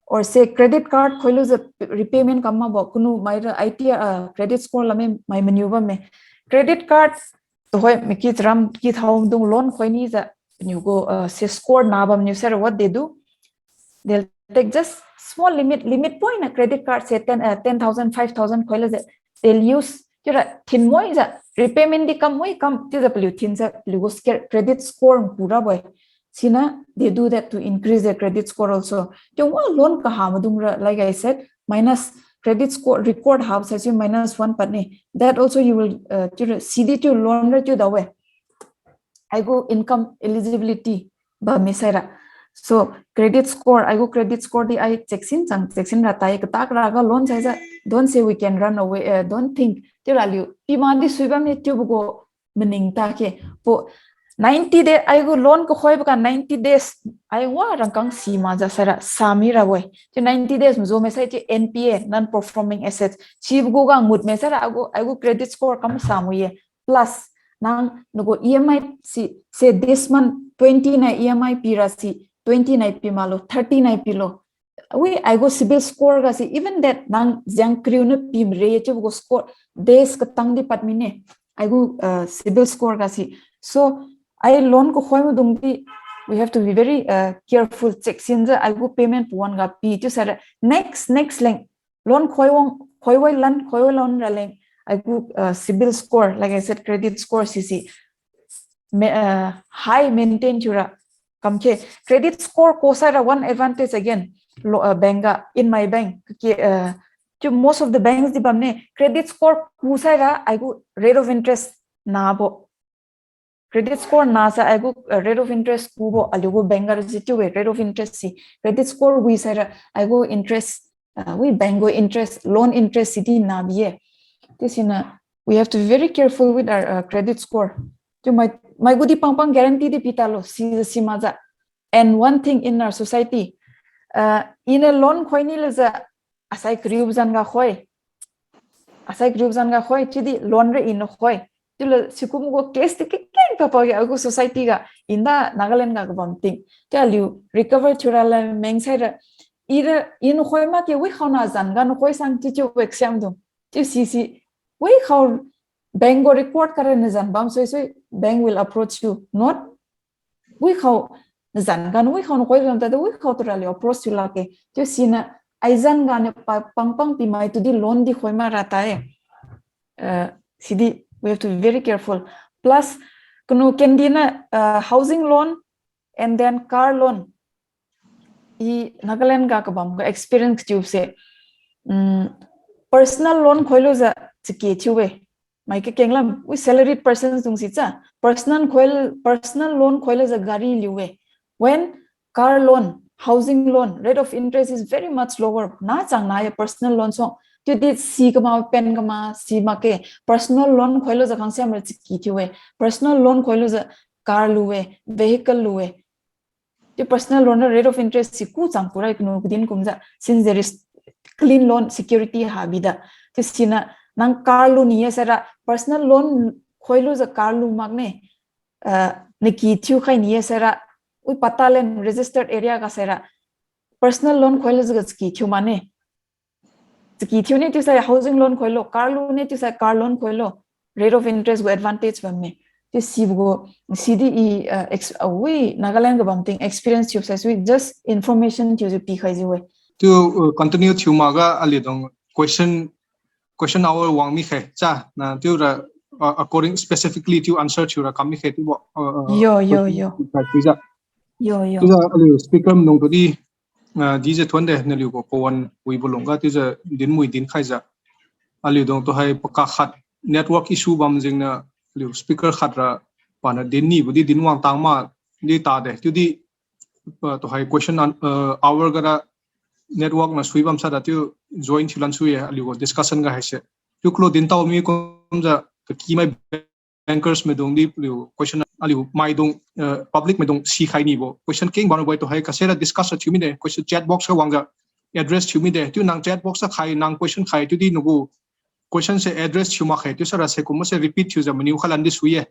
Or say credit card khoi lu jiu repayment kam ma bo kunu mai ra I T, uh, credit score lam me mai maniu bam me. Credit card tuhoi mi ki charam ki thao dung loan khoi ni jiu paniu gu, uh, se score na bam niu sai ra what they do. They'll take just small limit, limit point na credit card se ten, uh, ten thousand, five thousand khoi lu jiu they'll use. Chiura thin moi jiu repayment di kam moi kam chiu jiu paliu thin jiu paliu gu sca-, credit score nku ra boi. Sina, they do that to increase their credit score also. Chiu wa loan kaha maidung ra, like I said, minus credit score record ha sai chiu minus one pat ni. That also you will, uh, chiura C D chiu loan ra chiu da we. Ai gu income eligibility bam mi sai ra. So, credit score, ai gu credit score di ai check sin chang, check sin ra tai, katak ra ga loan sai jiu, don't say we can run away, uh, don't think. Chiura liu, pi man di sui bam ni chiubo gu maning ta ke. Po, ninety day, aigu loan kakhoibo ga ninety days, ai wa rangkang simakjiu saira, sami rabo-e. Chiu ninety days mazu maisai chiu N P A, non performing assets. Sibogu ga ngut maisai ra, aigu, aigu credit score kam samu ye. Plus, nang, nagu E M I si, se this month twenty nai E M I pira si, twenty nai pi maklo, thirty nai pilo. Wi, aigu CIBIL score ga si, even that nang jang kriu na pi mre chiubo gu score, days katang di pad mine. Aigu, uh, CIBIL score ga si. So, ai loan kakhoi maidung di, we have to be very, uh, careful, check sinjiu, aigu payment pawan ga pi chiu saira. Next, next leng, loan khoi wang, khoi wai lan, khoi wai lan ra leng. Aigu, uh, CIBIL score, like I said, credit score sisi. Ma-, uh, high maintain thiura. Kamkhe, credit score ko saira one advantage again. Lo, uh, bank ga, in my bank, ke, uh, chiu most of the banks di bamne, credit score ku saira, aigu rate of interest nabo. Credit score na sa aigu, uh, rate of interest kubo, aliugu bank ga si chiu-e, rate of interest si. Credit score wi saira, aigu interest, uh, wi bank gu interest, loan interest si di na bi-e. Chiu siniu, we have to be very careful with our, uh, credit score. Chiu mai, maigu di pangpang guarantee di pi talo, si, simakjiu. And one thing in our society, uh, in a loan khoi ni lejiu, asai kariu zan ga khoi. Asai kariu zan ga khoi, chiudi loan ra in khoi. Chiulo sikum gu case di kikeng kapa ge agu society ga, in da Nagaland ga kabam ting. Chiu aliu recover thiura la meng saira. Ira in khoi makge wi khao na zan ga na khoi sang chiu chiu wek siam dung. Chiu sisi, wi khao bank gu record kara na zan bam sui sui, bank will approach you. Not wi khao, zan gan wi khao na khoi lam ta de wi khao tura liu approach thiu lakge. Chiu siniu, ai zan gan niu pa, pangpang pi mai tu di loan di khoi ma ra ta e. Uh, sidi, we have to be very careful. Plus, kunu kendi na, uh, housing loan and then car loan. I Nagaland ga kabam ga experience chiu se. Mm, personal loan khoilo jiu chike thiu-e. Mai kakeng lam, wi salaried persons dung si cha, personal khoi, personal loan khoilo jiu gari liu-e. When car loan, housing loan, rate of interest is very much lower. Na chang na ya personal loan so. Chiudi si kama, pen kama, si makge. Personal loan khoilo jiu khang siam ra chiki thiu-e. Personal loan khoilo jiu car lu-e, vehicle lu-e. Chiu personal loan na rate of interest si ku chang kurai kunu kudin kumjiu, since there is clean loan security ha bida. Chiu siniu nang car lu ni ye saira, personal loan khoilo jiu car lu makne, uh, naki thiu khai ni ye saira, wi patta len registered area ga saira, personal loan khoilo jiu ga chiki thiu mane. Chiki thiu ne chiusai housing loan khoilo, car lu ne chiusai car loan khoilo, rate of interest gu advantage bamme. Chiu sibo gu, sidi i, uh, ex-, uh, wi Nagaland ga bam ting experience thiu sai sui just information thiujiu pikhai jiu-e. Chiu, uh, continue thiu makga aliu dung question, question hour wang mi khai cha, na chiura, uh, according specifically chiu answer thiura kam mi khai chiubo, uh, uh, yo, yo, question yo. Thiu khai chiujiu. Yo, yo. Chiujiu aliu speaker dung tu di, ah, dijiu thuonde, naliu gu pawan wibo lungga chiujiu dinmui dinkhaijiu. Aliu dung tuhai pakak khat network issue bam jengniu aliu speaker khat ra paniu din nibo di din wang tang ma di tade. Chiudi, ah, tuhai question an-, ah, hour gara network na sui bam sada chiu join thiu lan sui-e aliu gu discussion ga haise. Chiu klo dintao mi kumjiu kakimai bankers maidung di aliu question aliu maidung, eh, public maidung sikhai nibo question keng bamrabo-e tuhai kasera discuss thiu mide, question chat box ga wangjiu address thiu mide. Chiu nang chat box ga khai nang question khai chiudi nagu question se address thiu makge chiu sara se kumbo se repeat thiujiu maniu khai lan di sui-e.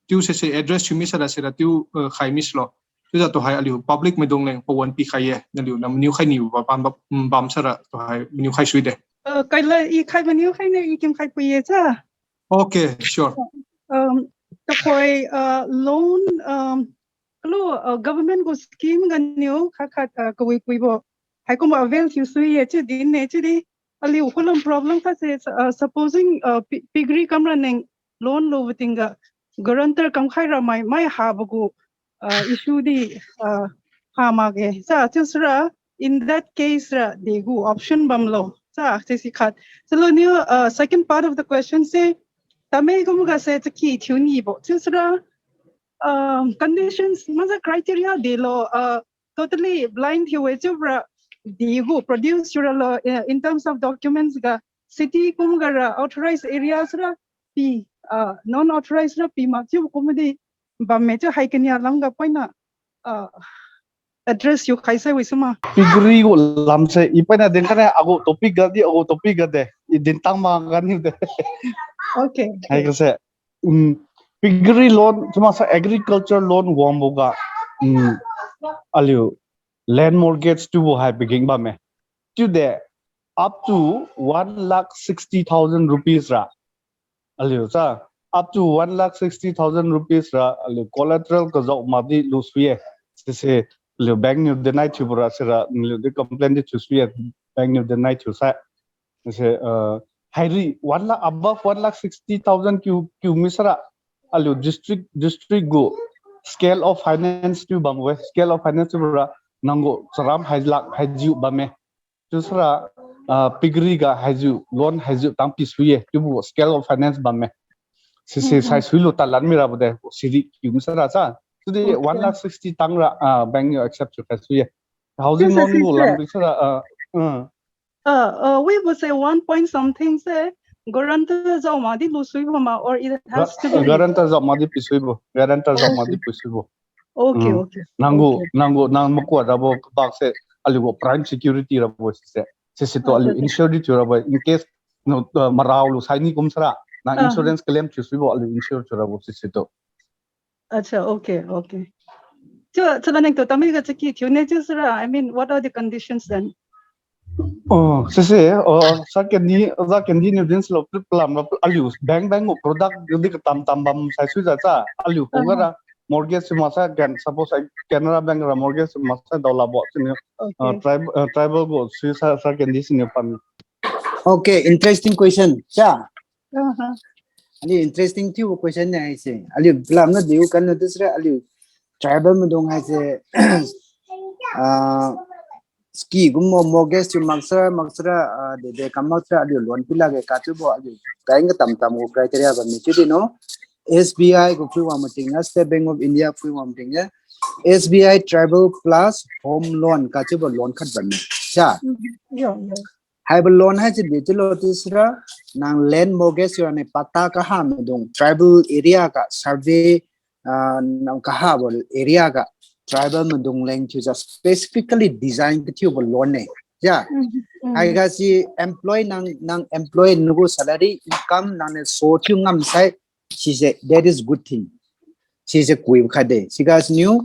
Chiu se se address thiu mi sara sera chiu, eh, khai mi silo. Chiujiu tuhai aliu public maidung leng pawan pikhai ye, naliu na maniu khai nibo bam, bam, bam sara tuhai maniu khai suide. Eh, kaila i khai maniu khai ne i kim khai pui ye cha. Okay, sure. Um, tuhoi, uh, loan, um, kalo, uh, government gu scheme ganiu khat khat, uh, kawi kawibo haikumbo avail thiu sui ye chiu din ne chiudi. Aliu khulam problem khat se, uh, supposing, uh, pi-, piggery kamra neng loan lubo tingga guarantor kamkhai ramai mai habo gu, uh, issue di, uh, ha makge. Cha, chiu sara, in that case ra degu option bamlo. Cha, chiu si khat. Chalo niu, uh, second part of the question se, tamei kumga se chaki thiu nibo. Chiu sara, um, conditions, maksai criteria delo, uh, totally blind thiu-e chiubora degu produce thiuralo, uh, in terms of documents ga city kumga ra authorized areas ra pi, uh, non authorized ra pi mak chiu kumdi bamme chiu hai kania lamga poina, uh, address yu khai sai wi suma. Piggery gu lamse, i poina din kane agu topic ga di, agu topic ga de. I din tang ma ga niu de. Okay, okay. Hai kase, um, piggery loan, chiumaksa agriculture loan wangbo ga, um, aliu land mortgage thiubo hai pageng bamme. Chiude, up to one lakh sixty thousand rupees ra. Aliu sa, up to one lakh sixty thousand rupees ra, aliu collateral kazao makdi lusui-e. Sise, aliu bank niu deny thiubo ra sira, aliu di complain di thiusui-e, bank niu deny thiusai. Sise, uh, hairi one lakh, above one lakh sixty thousand kiu, kiu misara, aliu district, district gu scale of finance thiu bambo-e, scale of finance thiubo ra, nanggu charam hai lakh haijiu bamme. Chiusara, ah, piggery ga haijiu, loan haijiu tang pisui-e, chiubo scale of finance bamme. Sisi, mm, mm, saisuilu talan mirabo de, siri kiu misara sa. Chiudi, okay, one lakh sixty tang ra, ah, bank niu accept thiu khaisui-e. Housing loan gu lam bisara, ah, uh. Uh, uh, we would say one point something se guarantor jao makdi lusuibo ma, or it has to be guarantor jao makdi pisuibo, guarantor jao makdi pisuibo. Okay, okay. Nanggu, okay, nanggu, nang makua rabo kabak se, aliu gu prime security rabo sise. Sisi tu aliu insure di thiu rabo, in case, no, uh, marao lu saini kum sara, nang insurance claim thiusuibo, aliu insure thiu rabo sisi tu. Acha, okay, okay. Chiu, chiu la neng tu tamai ga chaki thiu ne chiu sara, I mean, what are the conditions then? Oh, sisi, oh, sa kendi, sa kendi niu din silo, palam ra, aliu, bank, bank gu product, di katam tam bam saisui ja sa, aliu, kung gara, mortgage si maksa, can, suppose, I, Canara Bank ra mortgage si maksa, daolabo, sini, okay, uh, tribal, uh, tribal gu, si sa, sa kendi sini pan. Okay, interesting question. Cha. Uh-huh. Aliu interesting thiu question ne haise. Aliu palam na diu kan na dusra aliu tribal maidung haise, ah, ski gumbo mortgage thiu maksara, maksara, ah, de, de kam maksara aliu loan pila ge kachiubo aliu kaing katam tam gu criteria bam mi chiudi no. S B I gu phui wang mating, State Bank of India phui wang mating, S B I tribal plus home loan kachiubo loan khat bam mi. Cha. Mm-hmm. Yeah, yeah. Haibo loan haise di chilo tisra, nang land mortgage thiura ne patta kaha maidung, tribal area ga survey, ah, nang kahabo area ga tribal maidung leng thiujiu specifically design kathiubo loan ne. Ja. Mm, mm. Haiga si employee nang, nang employee nagu salary income nang ne so thiu ngam sai, sise, that is good thing. Sise kui khat de. Siga siniu,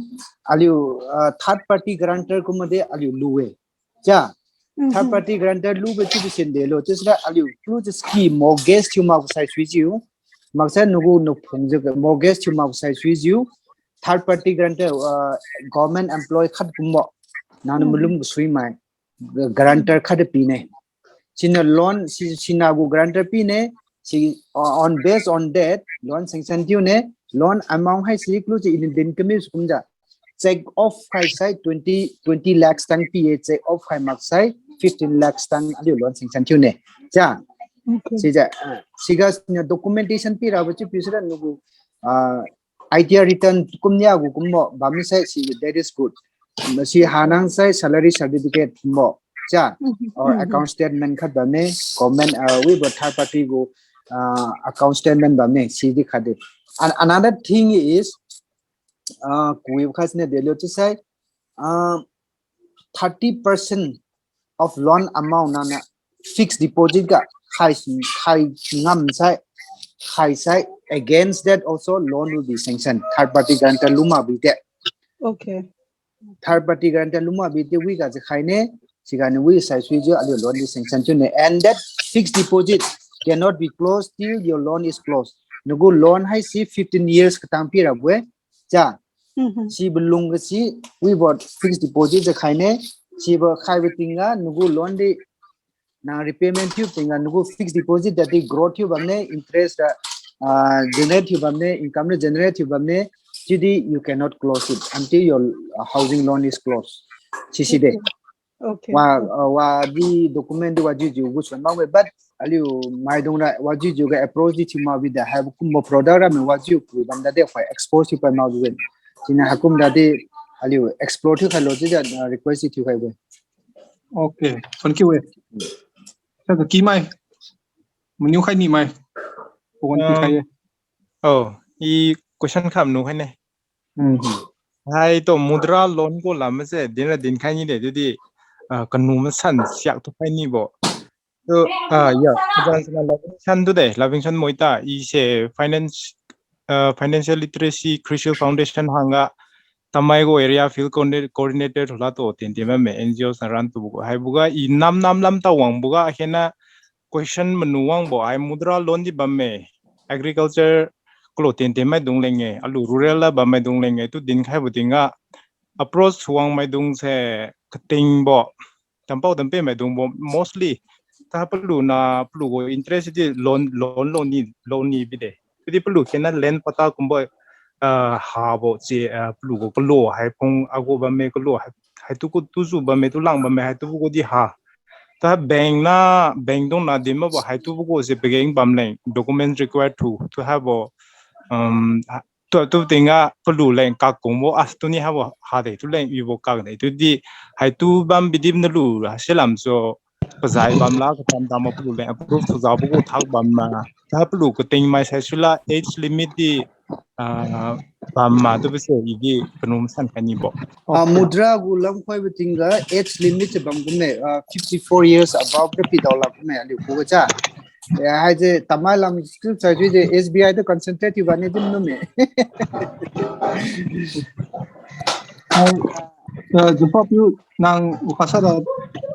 aliu, ah, third party guarantor kumma de aliu lu-e. Ja. Mhm. Third party guarantor lubo chiubo sin delo. Chiusira aliu, lu chi ski mortgage thiu mak sai suijiu. Maksai nagu naphung jiu mortgage thiu mak sai suijiu. Third party guarantor, ah, government employee khat kumbo. Nang malum sui mai. Guarantor khat pine. Sina loan, si, sina gu guarantor pine. Si, uh, on, based on that, loan sanction thiu ne. Loan amount hai si clue si in din kami sukum ja. Check off khai sai twenty, twenty lakhs tang pi-e, check off khai mak sai fifteen lakhs tang aliu loan sanction thiu ne. Ja. Okay. Sija, uh, siga sina documentation pirabo chiu pi sira nagu, uh, I T R return kumnia gu kumbo, bam sai si, that is good. Si hanang sai salary certificate kumbo, ja, or account statement khat bam ne, comment, uh, wibo third party gu, uh, account statement bam ne, si di khat de. And another thing is, uh, kui khas ne delo chiu sai, uh, thirty percent of loan amount nana fixed deposit ga khai, khai ngam sai, khai sai, against that also loan will be sanctioned. Third party guarantor luma bi de. Okay. Third party guarantor luma bi de wi ga je khai ne, siga ne wi sai suijiu aliu loan di sanction thiu ne. And that fixed deposit cannot be closed till your loan is closed. Nagu loan hai si fifteen years katang pirabo-e. Ja. Mhm. Sibo lung ga si, wibo fixed deposit ja khai ne, sibo khaibo tingga, nagu loan di, na repayment thiu tingga, nagu fixed deposit da di growth thiu bam ne, interest da, ah, generate thiu bam ne, income da generate thiu bam ne, chiudi you cannot close it until your, uh, housing loan is closed. Sisi de. Okay. Okay. Wa, uh, wa di document di wajiujiu gu suan makbo-e, but aliu maidung ra wajiujiu ga approach di thiu makbi de, haibo kumbo product ra mi wajiu kui bam da de, khoi expose thiu pai makbi-e. Sina haikum da de, aliu explore thiu khailo chiujiu, uh, request di thiu khaibo-e. Okay, thank you-e. Sa kaki mai. Maniu khai ni mai. Pawan pi khai-e. Oh, i question kha maniu khai ne. Hmm. Hai tu mudra loan gu lam se dinra dinkhai ni de, chiudi, ah, kanu masan siak tu khai ni bo. Tu, ah, ya, kajan sana Lavingson tu de, Lavingson Moita, i se finance, ah, Financial Literacy Crucial Foundation hangga, tamai gu area field coordinate-, coordinator thula tu tien tien bamme, N G O sana run tu bo gu. Haiboga i nam nam lam ta wangboga, hena question manu wangbo, hai mudra loan di bamme, agriculture kalo tien tien maidung leng-e, alu rural la bam maidung leng-e, tu dinkhaibo tingga, approach wang maidung se katingbo, tampao tampe maidungbo, mostly, ta palu na, palu gu interest di loan, loan, loan ni, loan ni bide. Chiudi palu kena land patta kumbo, ah, habo chi, ah, palu gu kalo hai phung agu bamme kalo hai, haitu ku tuju bamme tu lang bamme haitu gu di ha. Ta bank na, bank dung na din mabo haitu gu se pageng bam leng, document required tu, tu habo, um, ha, tu, tu tingga palu leng kak kungbo, ah, tu ni habo ha de, tu leng ibo kak de, tu di, haitu bam bidim na lu, ha, selam so, pazai bam la, katam tam palu leng, approve tu jabo gu thak bam ma, ta palu kating mai sai sula, age limit di, ah, bam ma, tu bese, i di, kanum san kani bo. Ah, mudra gu lam khoi ba tingga, age limit se bam kumme, ah, fifty-four years above de pi dao la kumme, aliu ku ga cha. Ya, hai je, tamai lam skill sa ju je, S B I de concentrate ba ni dim nume. Hai, eh, jumpa piu nang ukasa da,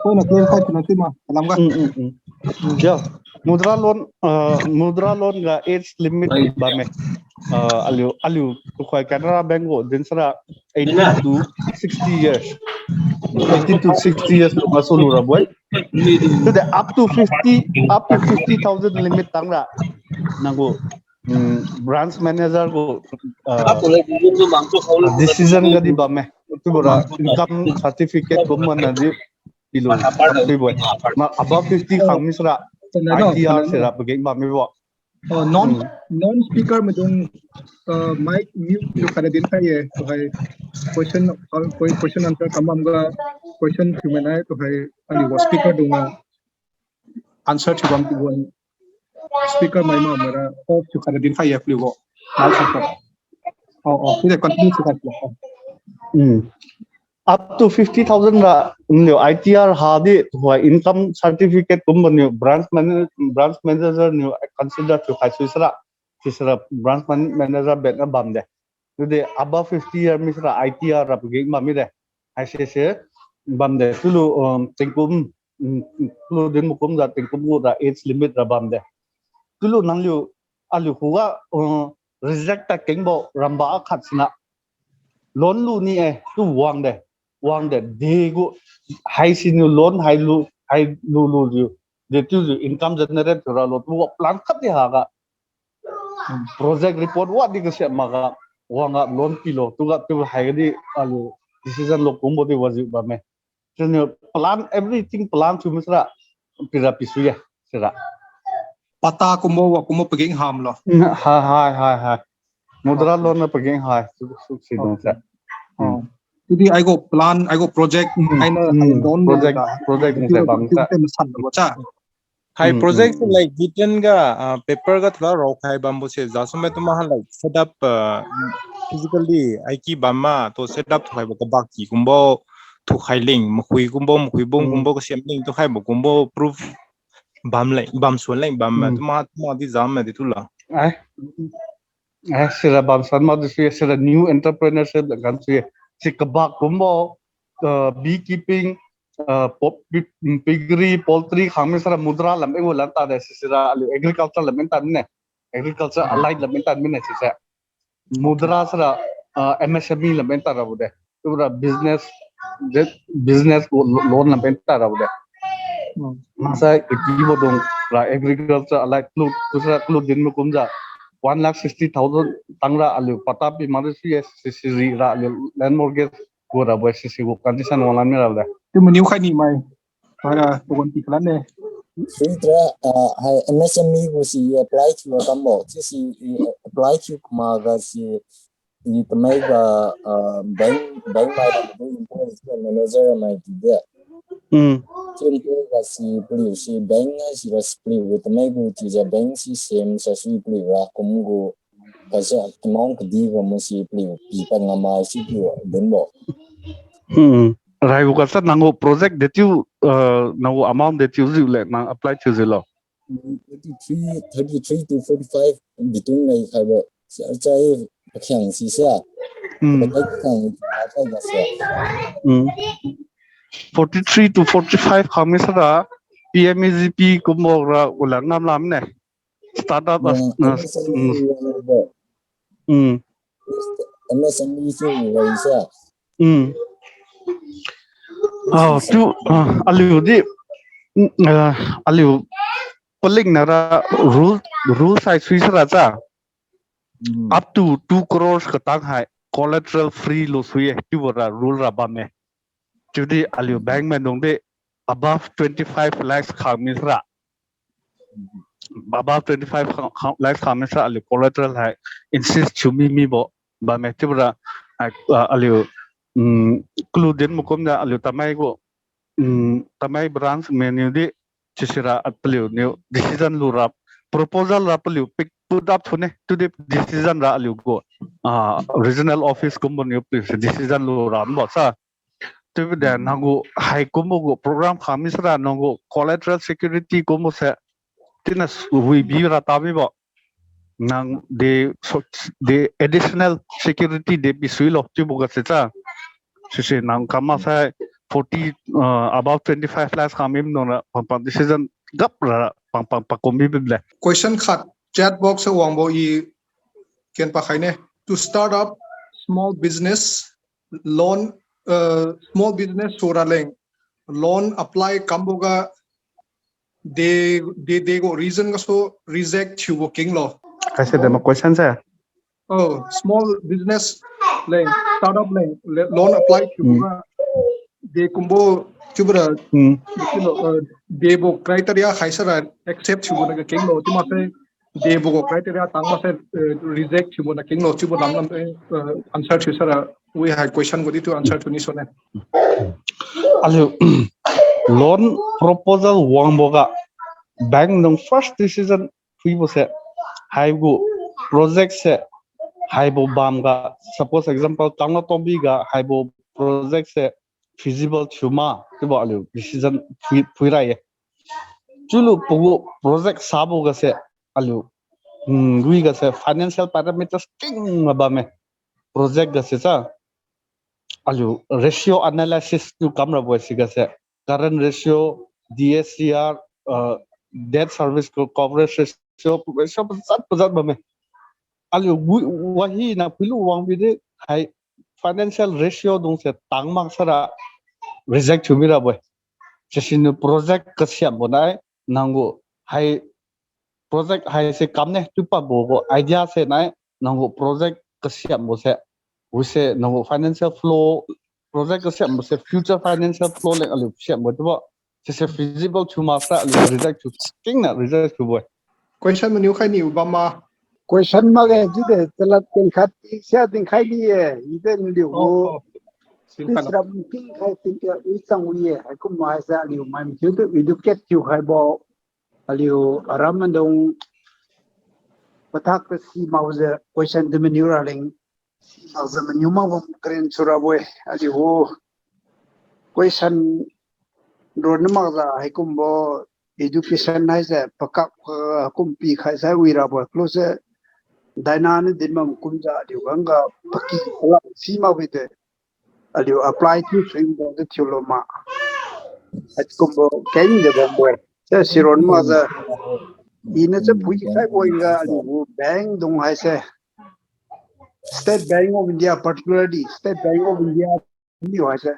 koi na clarify tu na ti ma, alam ga. Mm, mm, mm. Ya, mudra loan, eh, mudra loan ga age limit bamme. Eh, aliu, aliu, tukhoi Canara Bank gu, din sara eighteen to sixty years. Eighteen to sixty years lu masu lu ra boi. Today up to fifty, up to fifty thousand limit tang ra. Nang gu, mm, branch manager gu, uh, decision ga di bamme. Tu bora income certificate kum mana di pilu. Tui boi. Ma above fifty khang mi sara. I T R sara pageng bamme bo. Oh, non, hmm, non speaker maidung, uh, mic mute tu kada din khai ye, tu hai question, uh, que-, question answer kamam ga question tu mana tu hai, ani wa speaker dung, uh, answer tu bam tu wan. Speaker mai ma mara off tu kada din khai ye pliu go. Mic answer. Oh, oh, tu de continue tu khai. Hmm. Up to fifty thousand ra, niu I T R ha di, tua income certificate kumbo niu branch mana-, branch manager niu consider tu khai sui sara, sui sara branch man-, manager bed na bam de. Tudi above fifty year mi sara I T R ra pageng bam mi de. Hai se se bam de. Tulu, um, tingkum, um, tulu din makum ja tingkum gu ra age limit ra bam de. Tulu nang liu, aliu khuga, um, reject ta kengbo ramba akhat sina. Loan lu ni e, tu wang de, wang de, de gu, hai siniu loan, hai lu, hai lu lu liu, de tu liu income generate tu ra lo, tu wa plan khat di ha ga. Project report wa di kasiam ma ga, wang ga loan pilo, tu ga tu hai ga di, aliu, decision lo kumbo di wajiu bamme. Siniu plan, everything plan thiu mi sara, pira pisu ye, sira. Patta kumbo wa kumbo pageng ham lo. Mm, hai, hai, hai, hai. Mudra loan na pageng hai, su, su, si dung sa. Oh. Tudi aigo plan, aigo project, mm, aina, mm, ai loan project, project ni se bam sa. Hai project se like written ga, ah, paper ga thula raokhai bambo se, ja sumai tu ma ha like set up, ah, physically, aiki bam ma, tu set up thukhaibo kabak ki kumbo, thukhai ling, makhui kumbo, makhui bung kumbo, kasiam ling, thukhaibo kumbo, proof bam leng, bam suan leng, bam ma, tu ma, tu ma di jam ma di tu la. Ai. Eh, sira bamsan ma di sui, sira new entrepreneurship la gan sui. Si kabak kumbo, uh, beekeeping, uh, pop-, pi-, piggery, poultry, khang mi sira mudra lam eng lan ta de, si sira aliu agriculture lam eng ta ne. Agriculture allied lam eng ta ne, si sa. Mudra sira, uh, M S M E lam eng ta ra bu de. Tura business, je business gu lo-, loan lam pen ta ra de. Hmm. Masa iti bo dung ra agriculture alai klu, kusra klu din mo kumja one lakh sixty thousand tang ra aliu patta pi ma de si si si ri ra aliu land mortgage gu ra bo si si gu condition wang lan mi ra de. Tu maniu khai ni mai. Para tuan ti klan ne. Sui tra, ah, hai M S M E gu si apply thiu kam bo. Si si apply thiu kuma ga si I tamai ga, ah, bank, bank mai ga tu employee manager mai ti de. Mm. Ti employee ga si paliu si bank ai si ra si paliu gu tamai gu ti ja bank si same sa si paliu ra kum gu. Kasi amount kadi ga masi pli pi pa ngamai si pi dinbo. Hmm. Rai gu kasa nanggu project de tiu, uh, nanggu amount de tiu ziu le nang apply tiu ziu lo. Thirty-three, thirty-three to forty-five between nai khaibo. Sa chai pakhiang si sa. Hmm. Pakai pakhiang kai ga sa. Hmm. Forty-three to forty-five khami sara P M E G P kumbo ra ulang nam lam ne. Startup as, uh, M S M E, mm. M S M E si wai sa. Mm. Ah, tu, ah, aliu di, mm, ah, aliu paling nara rule, rule sai sui sara cha. Mm. Up to two crores katang hai collateral free lo sui e, tiu ra rule ra bam e. Chiudi aliu bank maidung di above twenty-five lakhs khang misra. Above twenty-five kha-, kha-, lakhs khang misra aliu collateral hai insist thiu mi mibo. Bamme chiubora, ah, ah, aliu, mm, clue din makumjiu aliu tamai gu, mm, tamai branch menu di chisira paliu niu decision lura, proposal ra paliu pick put up thune, chiudi decision ra aliu gu, ah, regional office kumbo niu paliu decision lura mbo sa. Chiubo de nanggu hai kumbo gu program khang misra nanggu collateral security kumbo se tina s-, wi bi ra ta mibo. Nang de so-, de additional security de pisuilo chiubo ga se cha. Sisi nang kama sai forty, uh, above twenty-five lakhs khang mi nung ra pang pang decision gap ra pang pang pakum bi bi le. Question khat chat box sa wangbo i ken pakhaine. To start up small business, loan, uh, small business sura leng loan apply kambo ga de, de, de gu reason gasu reject thiubo kenglo. Kaise de ma question se? Oh, small business leng, startup leng, le-, loan apply thiubo ga de kumbo chiubora, uh, debo criteria khaisara accept thiubo na ga kenglo chiu maksai debo gu criteria tang maksai, uh, reject thiubo na kenglo chiubo lam lam, uh, answer thiu sara wi hai question gu di tu answer thiu ni sune. Aliu loan proposal wangbo ga bank nung first decision phuibo se haigu project se haibo bam ga, suppose example Kangla Tobi ga haibo project se feasible thiu ma chiubo aliu decision phui, phuira ye. Chiulu pagu project sabo ga se aliu, mm, wi ga se financial parameters keng ma bamme. Project ga se cha aliu ratio analysis tu kamrabo siga se current ratio, D S C R, uh, debt service co-, coverage ratio, ratio pajat pajat bamme. Aliu wi, wahina phuilu wang bidi hai financial ratio dung se tang mak sara reject thiu mirabo-e. Sisiniu project kasiambo nai nanggu hai project haise kamne chiu pabo gu idea se nai nanggu project kasiambo se, wise nanggu financial flow, project kasiambo se future financial flow leng aliu siambo chiubo sise feasible thiu mak sara aliu reject thiu, kengna reject thiubo-e. Question maniu khai niu bamma. Question makge chiude chalat ken khat sia dinkhai ni-e, ide naliu gu. Ram tingkhai tingke wi chang wi-e, haikum haise aliu mai mathiutu educate thiu khaibo. Aliu aram adung pathak ta si makjiu question di maniu raleng si makjiu maniu makbo karen surabo-e. Aliu gu question ron makjiu haikumbo education haise pakak, uh, kum pikhai sai wi rabo-e. Close daina ni dinbam kumjiu aliu gangga paki palam si makbi de aliu apply thiu suibo de thiulo ma. Haikumbo kengjiu bambo-e. Sa siron makjiu iniu cha phui khaibo ga aliu gu bank dung haise State Bank of India, particularly State Bank of India niu haise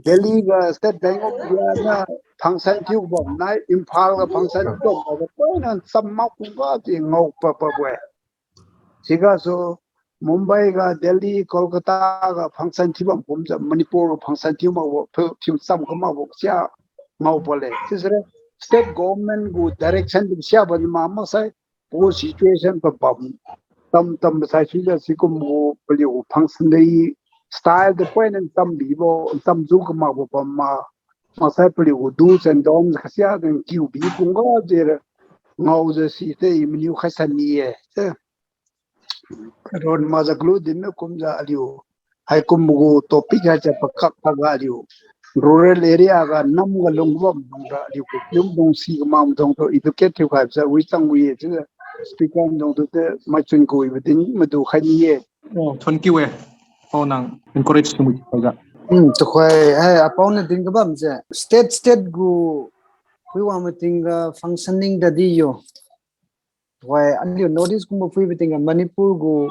Delhi ga State Bank of India niu function thiu bam nai, Imphal ga function thiu bam ga poina cham mak kumga ti ngao pabo-e. Sigasu Mumbai ga, Delhi, Kolkata ga function thiu bam kumjiu Manipur ga function thiu makbo, thiu cham ga makbo sia ngao pale. Sisira state government gu direction di siabo ni ma maksai gu situation pabam tam tam sai suijiu sikum gu paliu function di style de poina tam bibo, tam ju ga makbo bam ma, maksai paliu gu do's and don'ts kasia deng kiu bi kumga jira ngaojiu sise i maniu khaisan ni-e. Se Ron majaklu din kumjiu aliu. Haikumbo gu topic haise pakak paga aliu. Rural area ga namga lungbam dung ra aliu gu pium dung si kamam dung tu educate thiu khai sa wi chang wi e chiu speaker dung tu te mai chun ko wi din madu khai ni ye. Oh, thank you e. Oh, nang encourage tu mui paga. Hmm, tukhoi, hai, apau na din kabam se. State, state gu, hui wang mating ga functioning da di yo. Tukhoi, aliu notice kumbo phui bating ga Manipur gu,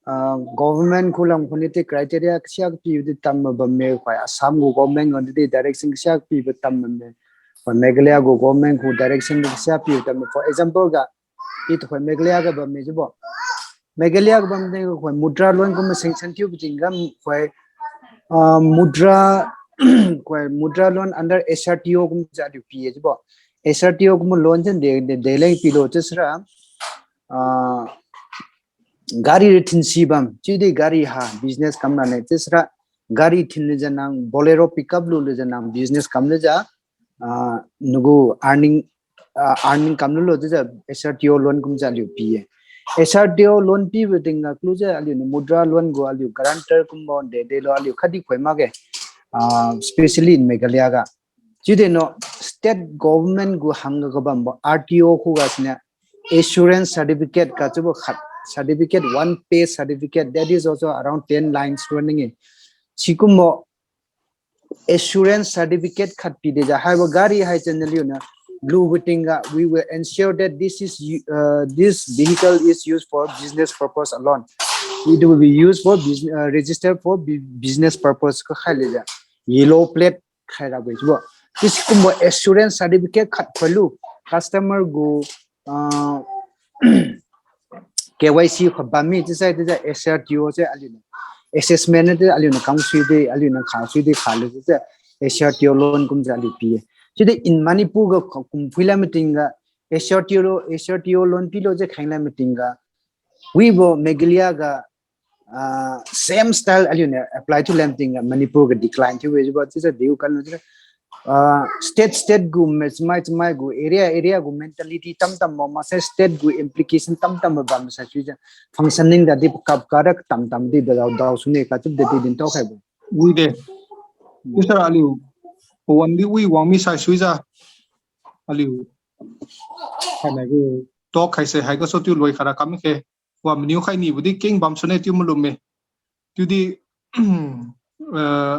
ah, government khu lam khu ni te criteria kasiak pi di tam ma bam me, khoi Assam gu government gu di direction kasiak pi ba tam ma me. Khoi Meghalaya gu government khu direction kasiak pi tam ma. For example ga, i tukhoi Meghalaya ga bam me jibo. Meghalaya ga bam de khoi mudra loan kum sanction thiu bating ga khoi, ah, mudra, khoi mudra loan under S R T O kum ja aliu pi e jibo. S R T O kum loan jen de, de, de leng pi lo chiu sira, ah, gari ri thin si bam, chiudi gari ha business kam ra ne chiu sira, gari thin le ja nang Bolero pickup lu le ja nang business kam le ja, ah, nugu earning, ah, earning kam lu lo chiu ja S R T O loan kum ja aliu pi e. S R T O loan pi bating ga klu ja aliu ni mudra loan gu aliu guarantor kumbo de, de lo aliu khatdi khoi makge, ah, especially in Meghalaya ga. Chiudi no state government gu hangga kabambo R T O khuga sine assurance certificate ka chiubo khat, certificate, one page certificate, that is also around ten lines running in. Sikumbo assurance certificate khat pi de ja, haibo gari hai chan aliu na lu bating ga, we will ensure that this is u-, uh, this vehicle is used for business purpose alone. It will be used for business, uh, registered for bu-, business purpose ka khai le ja. Yellow plate khai ra bai chiubo. Chiu sikumbo assurance certificate khat khoi lu customer gu, ah, K Y C kha bam mi chiusai chiujiu S R T O se aliu na assessment na chiu aliu na kam sui di, aliu na kha sui di kha lu chiujiu S R T O loan kum ja aliu pi e. Chiudi in Manipur ga kum phui la mating ga S R T O lo, S R T O loan pi lo je kheng la mating ga wibo Meghalaya ga, ah, same style aliu na apply thiu la mating ga Manipur ga decline thiu we jibo chiujiu diu kan lu chiu. Ah, state, state gu, chamai, chamai gu, area, area gu mentality tamtam ma, maksai state gu implication tamtam ma bam sa chiujiu functioning da di kap karak tamtam di da dao, dao sune ka chiu da di din tao khai bo. Wi de. Chiusai aliu, pawan di wi wang mi sai suijiu. Aliu. Hana gu talk khai se haiga so tiu loi khara kam khe. Wa maniu khai nibo di king bam sune tiu malum me. Tiu di, eh,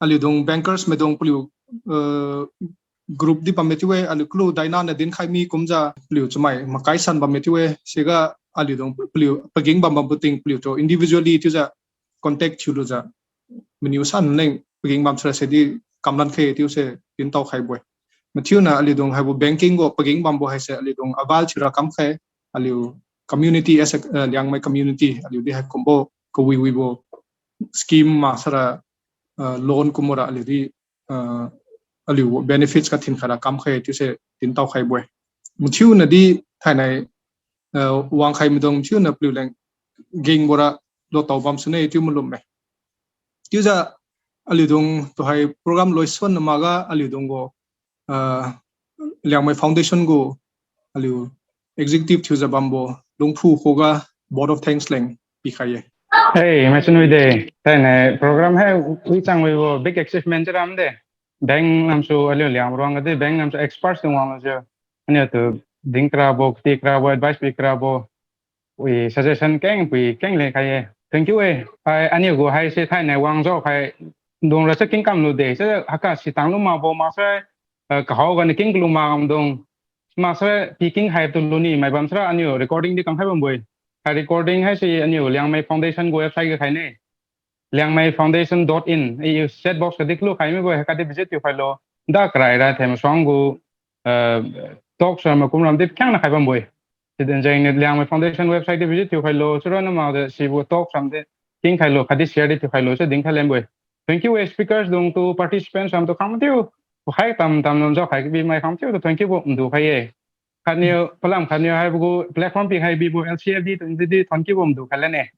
aliu dung bankers maidung paliu, eh, group di bam me tiu e, aliu klu daina na din khai mi kumjiu paliu chamai makai san bam me tiu e, siga aliu dung paliu pageng bam bambo ting paliu tu individually chiujiu contact thiu lujiu. Maniu san leng pageng bam sura se di kamlan khe tiu se din tao khai bo e. Mathiu na aliu dung haibo banking gu pageng bambo haise aliu dung avail thiura kam khe aliu community as a, uh, Liangmai community aliu di haikumbo kawi wibo scheme maksara, uh, loan kumbo ra aliu di, uh, aliu benefits ka thin khara kam khe tiu se din tao khai bo e. Mathiu na di thainai, uh, wang khai maidung mathiu na paliu leng geng bora lo tao bam sune tiu malum me. Chiujiu aliu dung tuhai program loison na maga aliu dung gu, ah, Liangmai Foundation gu aliu executive thiujiu bambo lungphu khuga vote of thanks leng pikhai ye. Hey, maisun wi de. Thainai program hai wi chang wibo big achievement chiu ram de. Bank lamsu aliu Liangmai ruang ga di bank lamsu experts dung wang lajiu. Aniu tu ding karabo, kati karabo, advice pi karabo. Wi suggestion keng pui keng le khai ye. Thank you e. Hai aniu gu haise thainai wang jao khai dung ra se king kam lu de. Se haka sitang lu makbo maksai, eh, kahao ga ni king kalu makdung. Maksai pi king hai tu luni mai bam sara aniu recording di kam khai bambo e. Hai recording haise aniu Liangmai Foundation gu website ga khai ne. Liangmai Foundation dot in, i chat box ga di kalu khai mibo e, haka di visit thiu khai lo. Da karai ra them suang gu, eh, talks ra makum ram di keng na khai bambo e. Sidin jeng ni Liangmai Foundation website di visit thiu khai lo, sura na mak de sibo talks ram di king khai lo, khatdi share di thiu khai lo, se ding khai lembo e. Thank you e speakers dung tu participants ram tu khang mathiu. Khai tam tam nam jao khai bi mai khang mathiu tu thank you bo mdu khai ye. Khatniu, palam khatniu haibo gu platform pi khai bibo L C F D tu di di thank you bo mdu khai lane.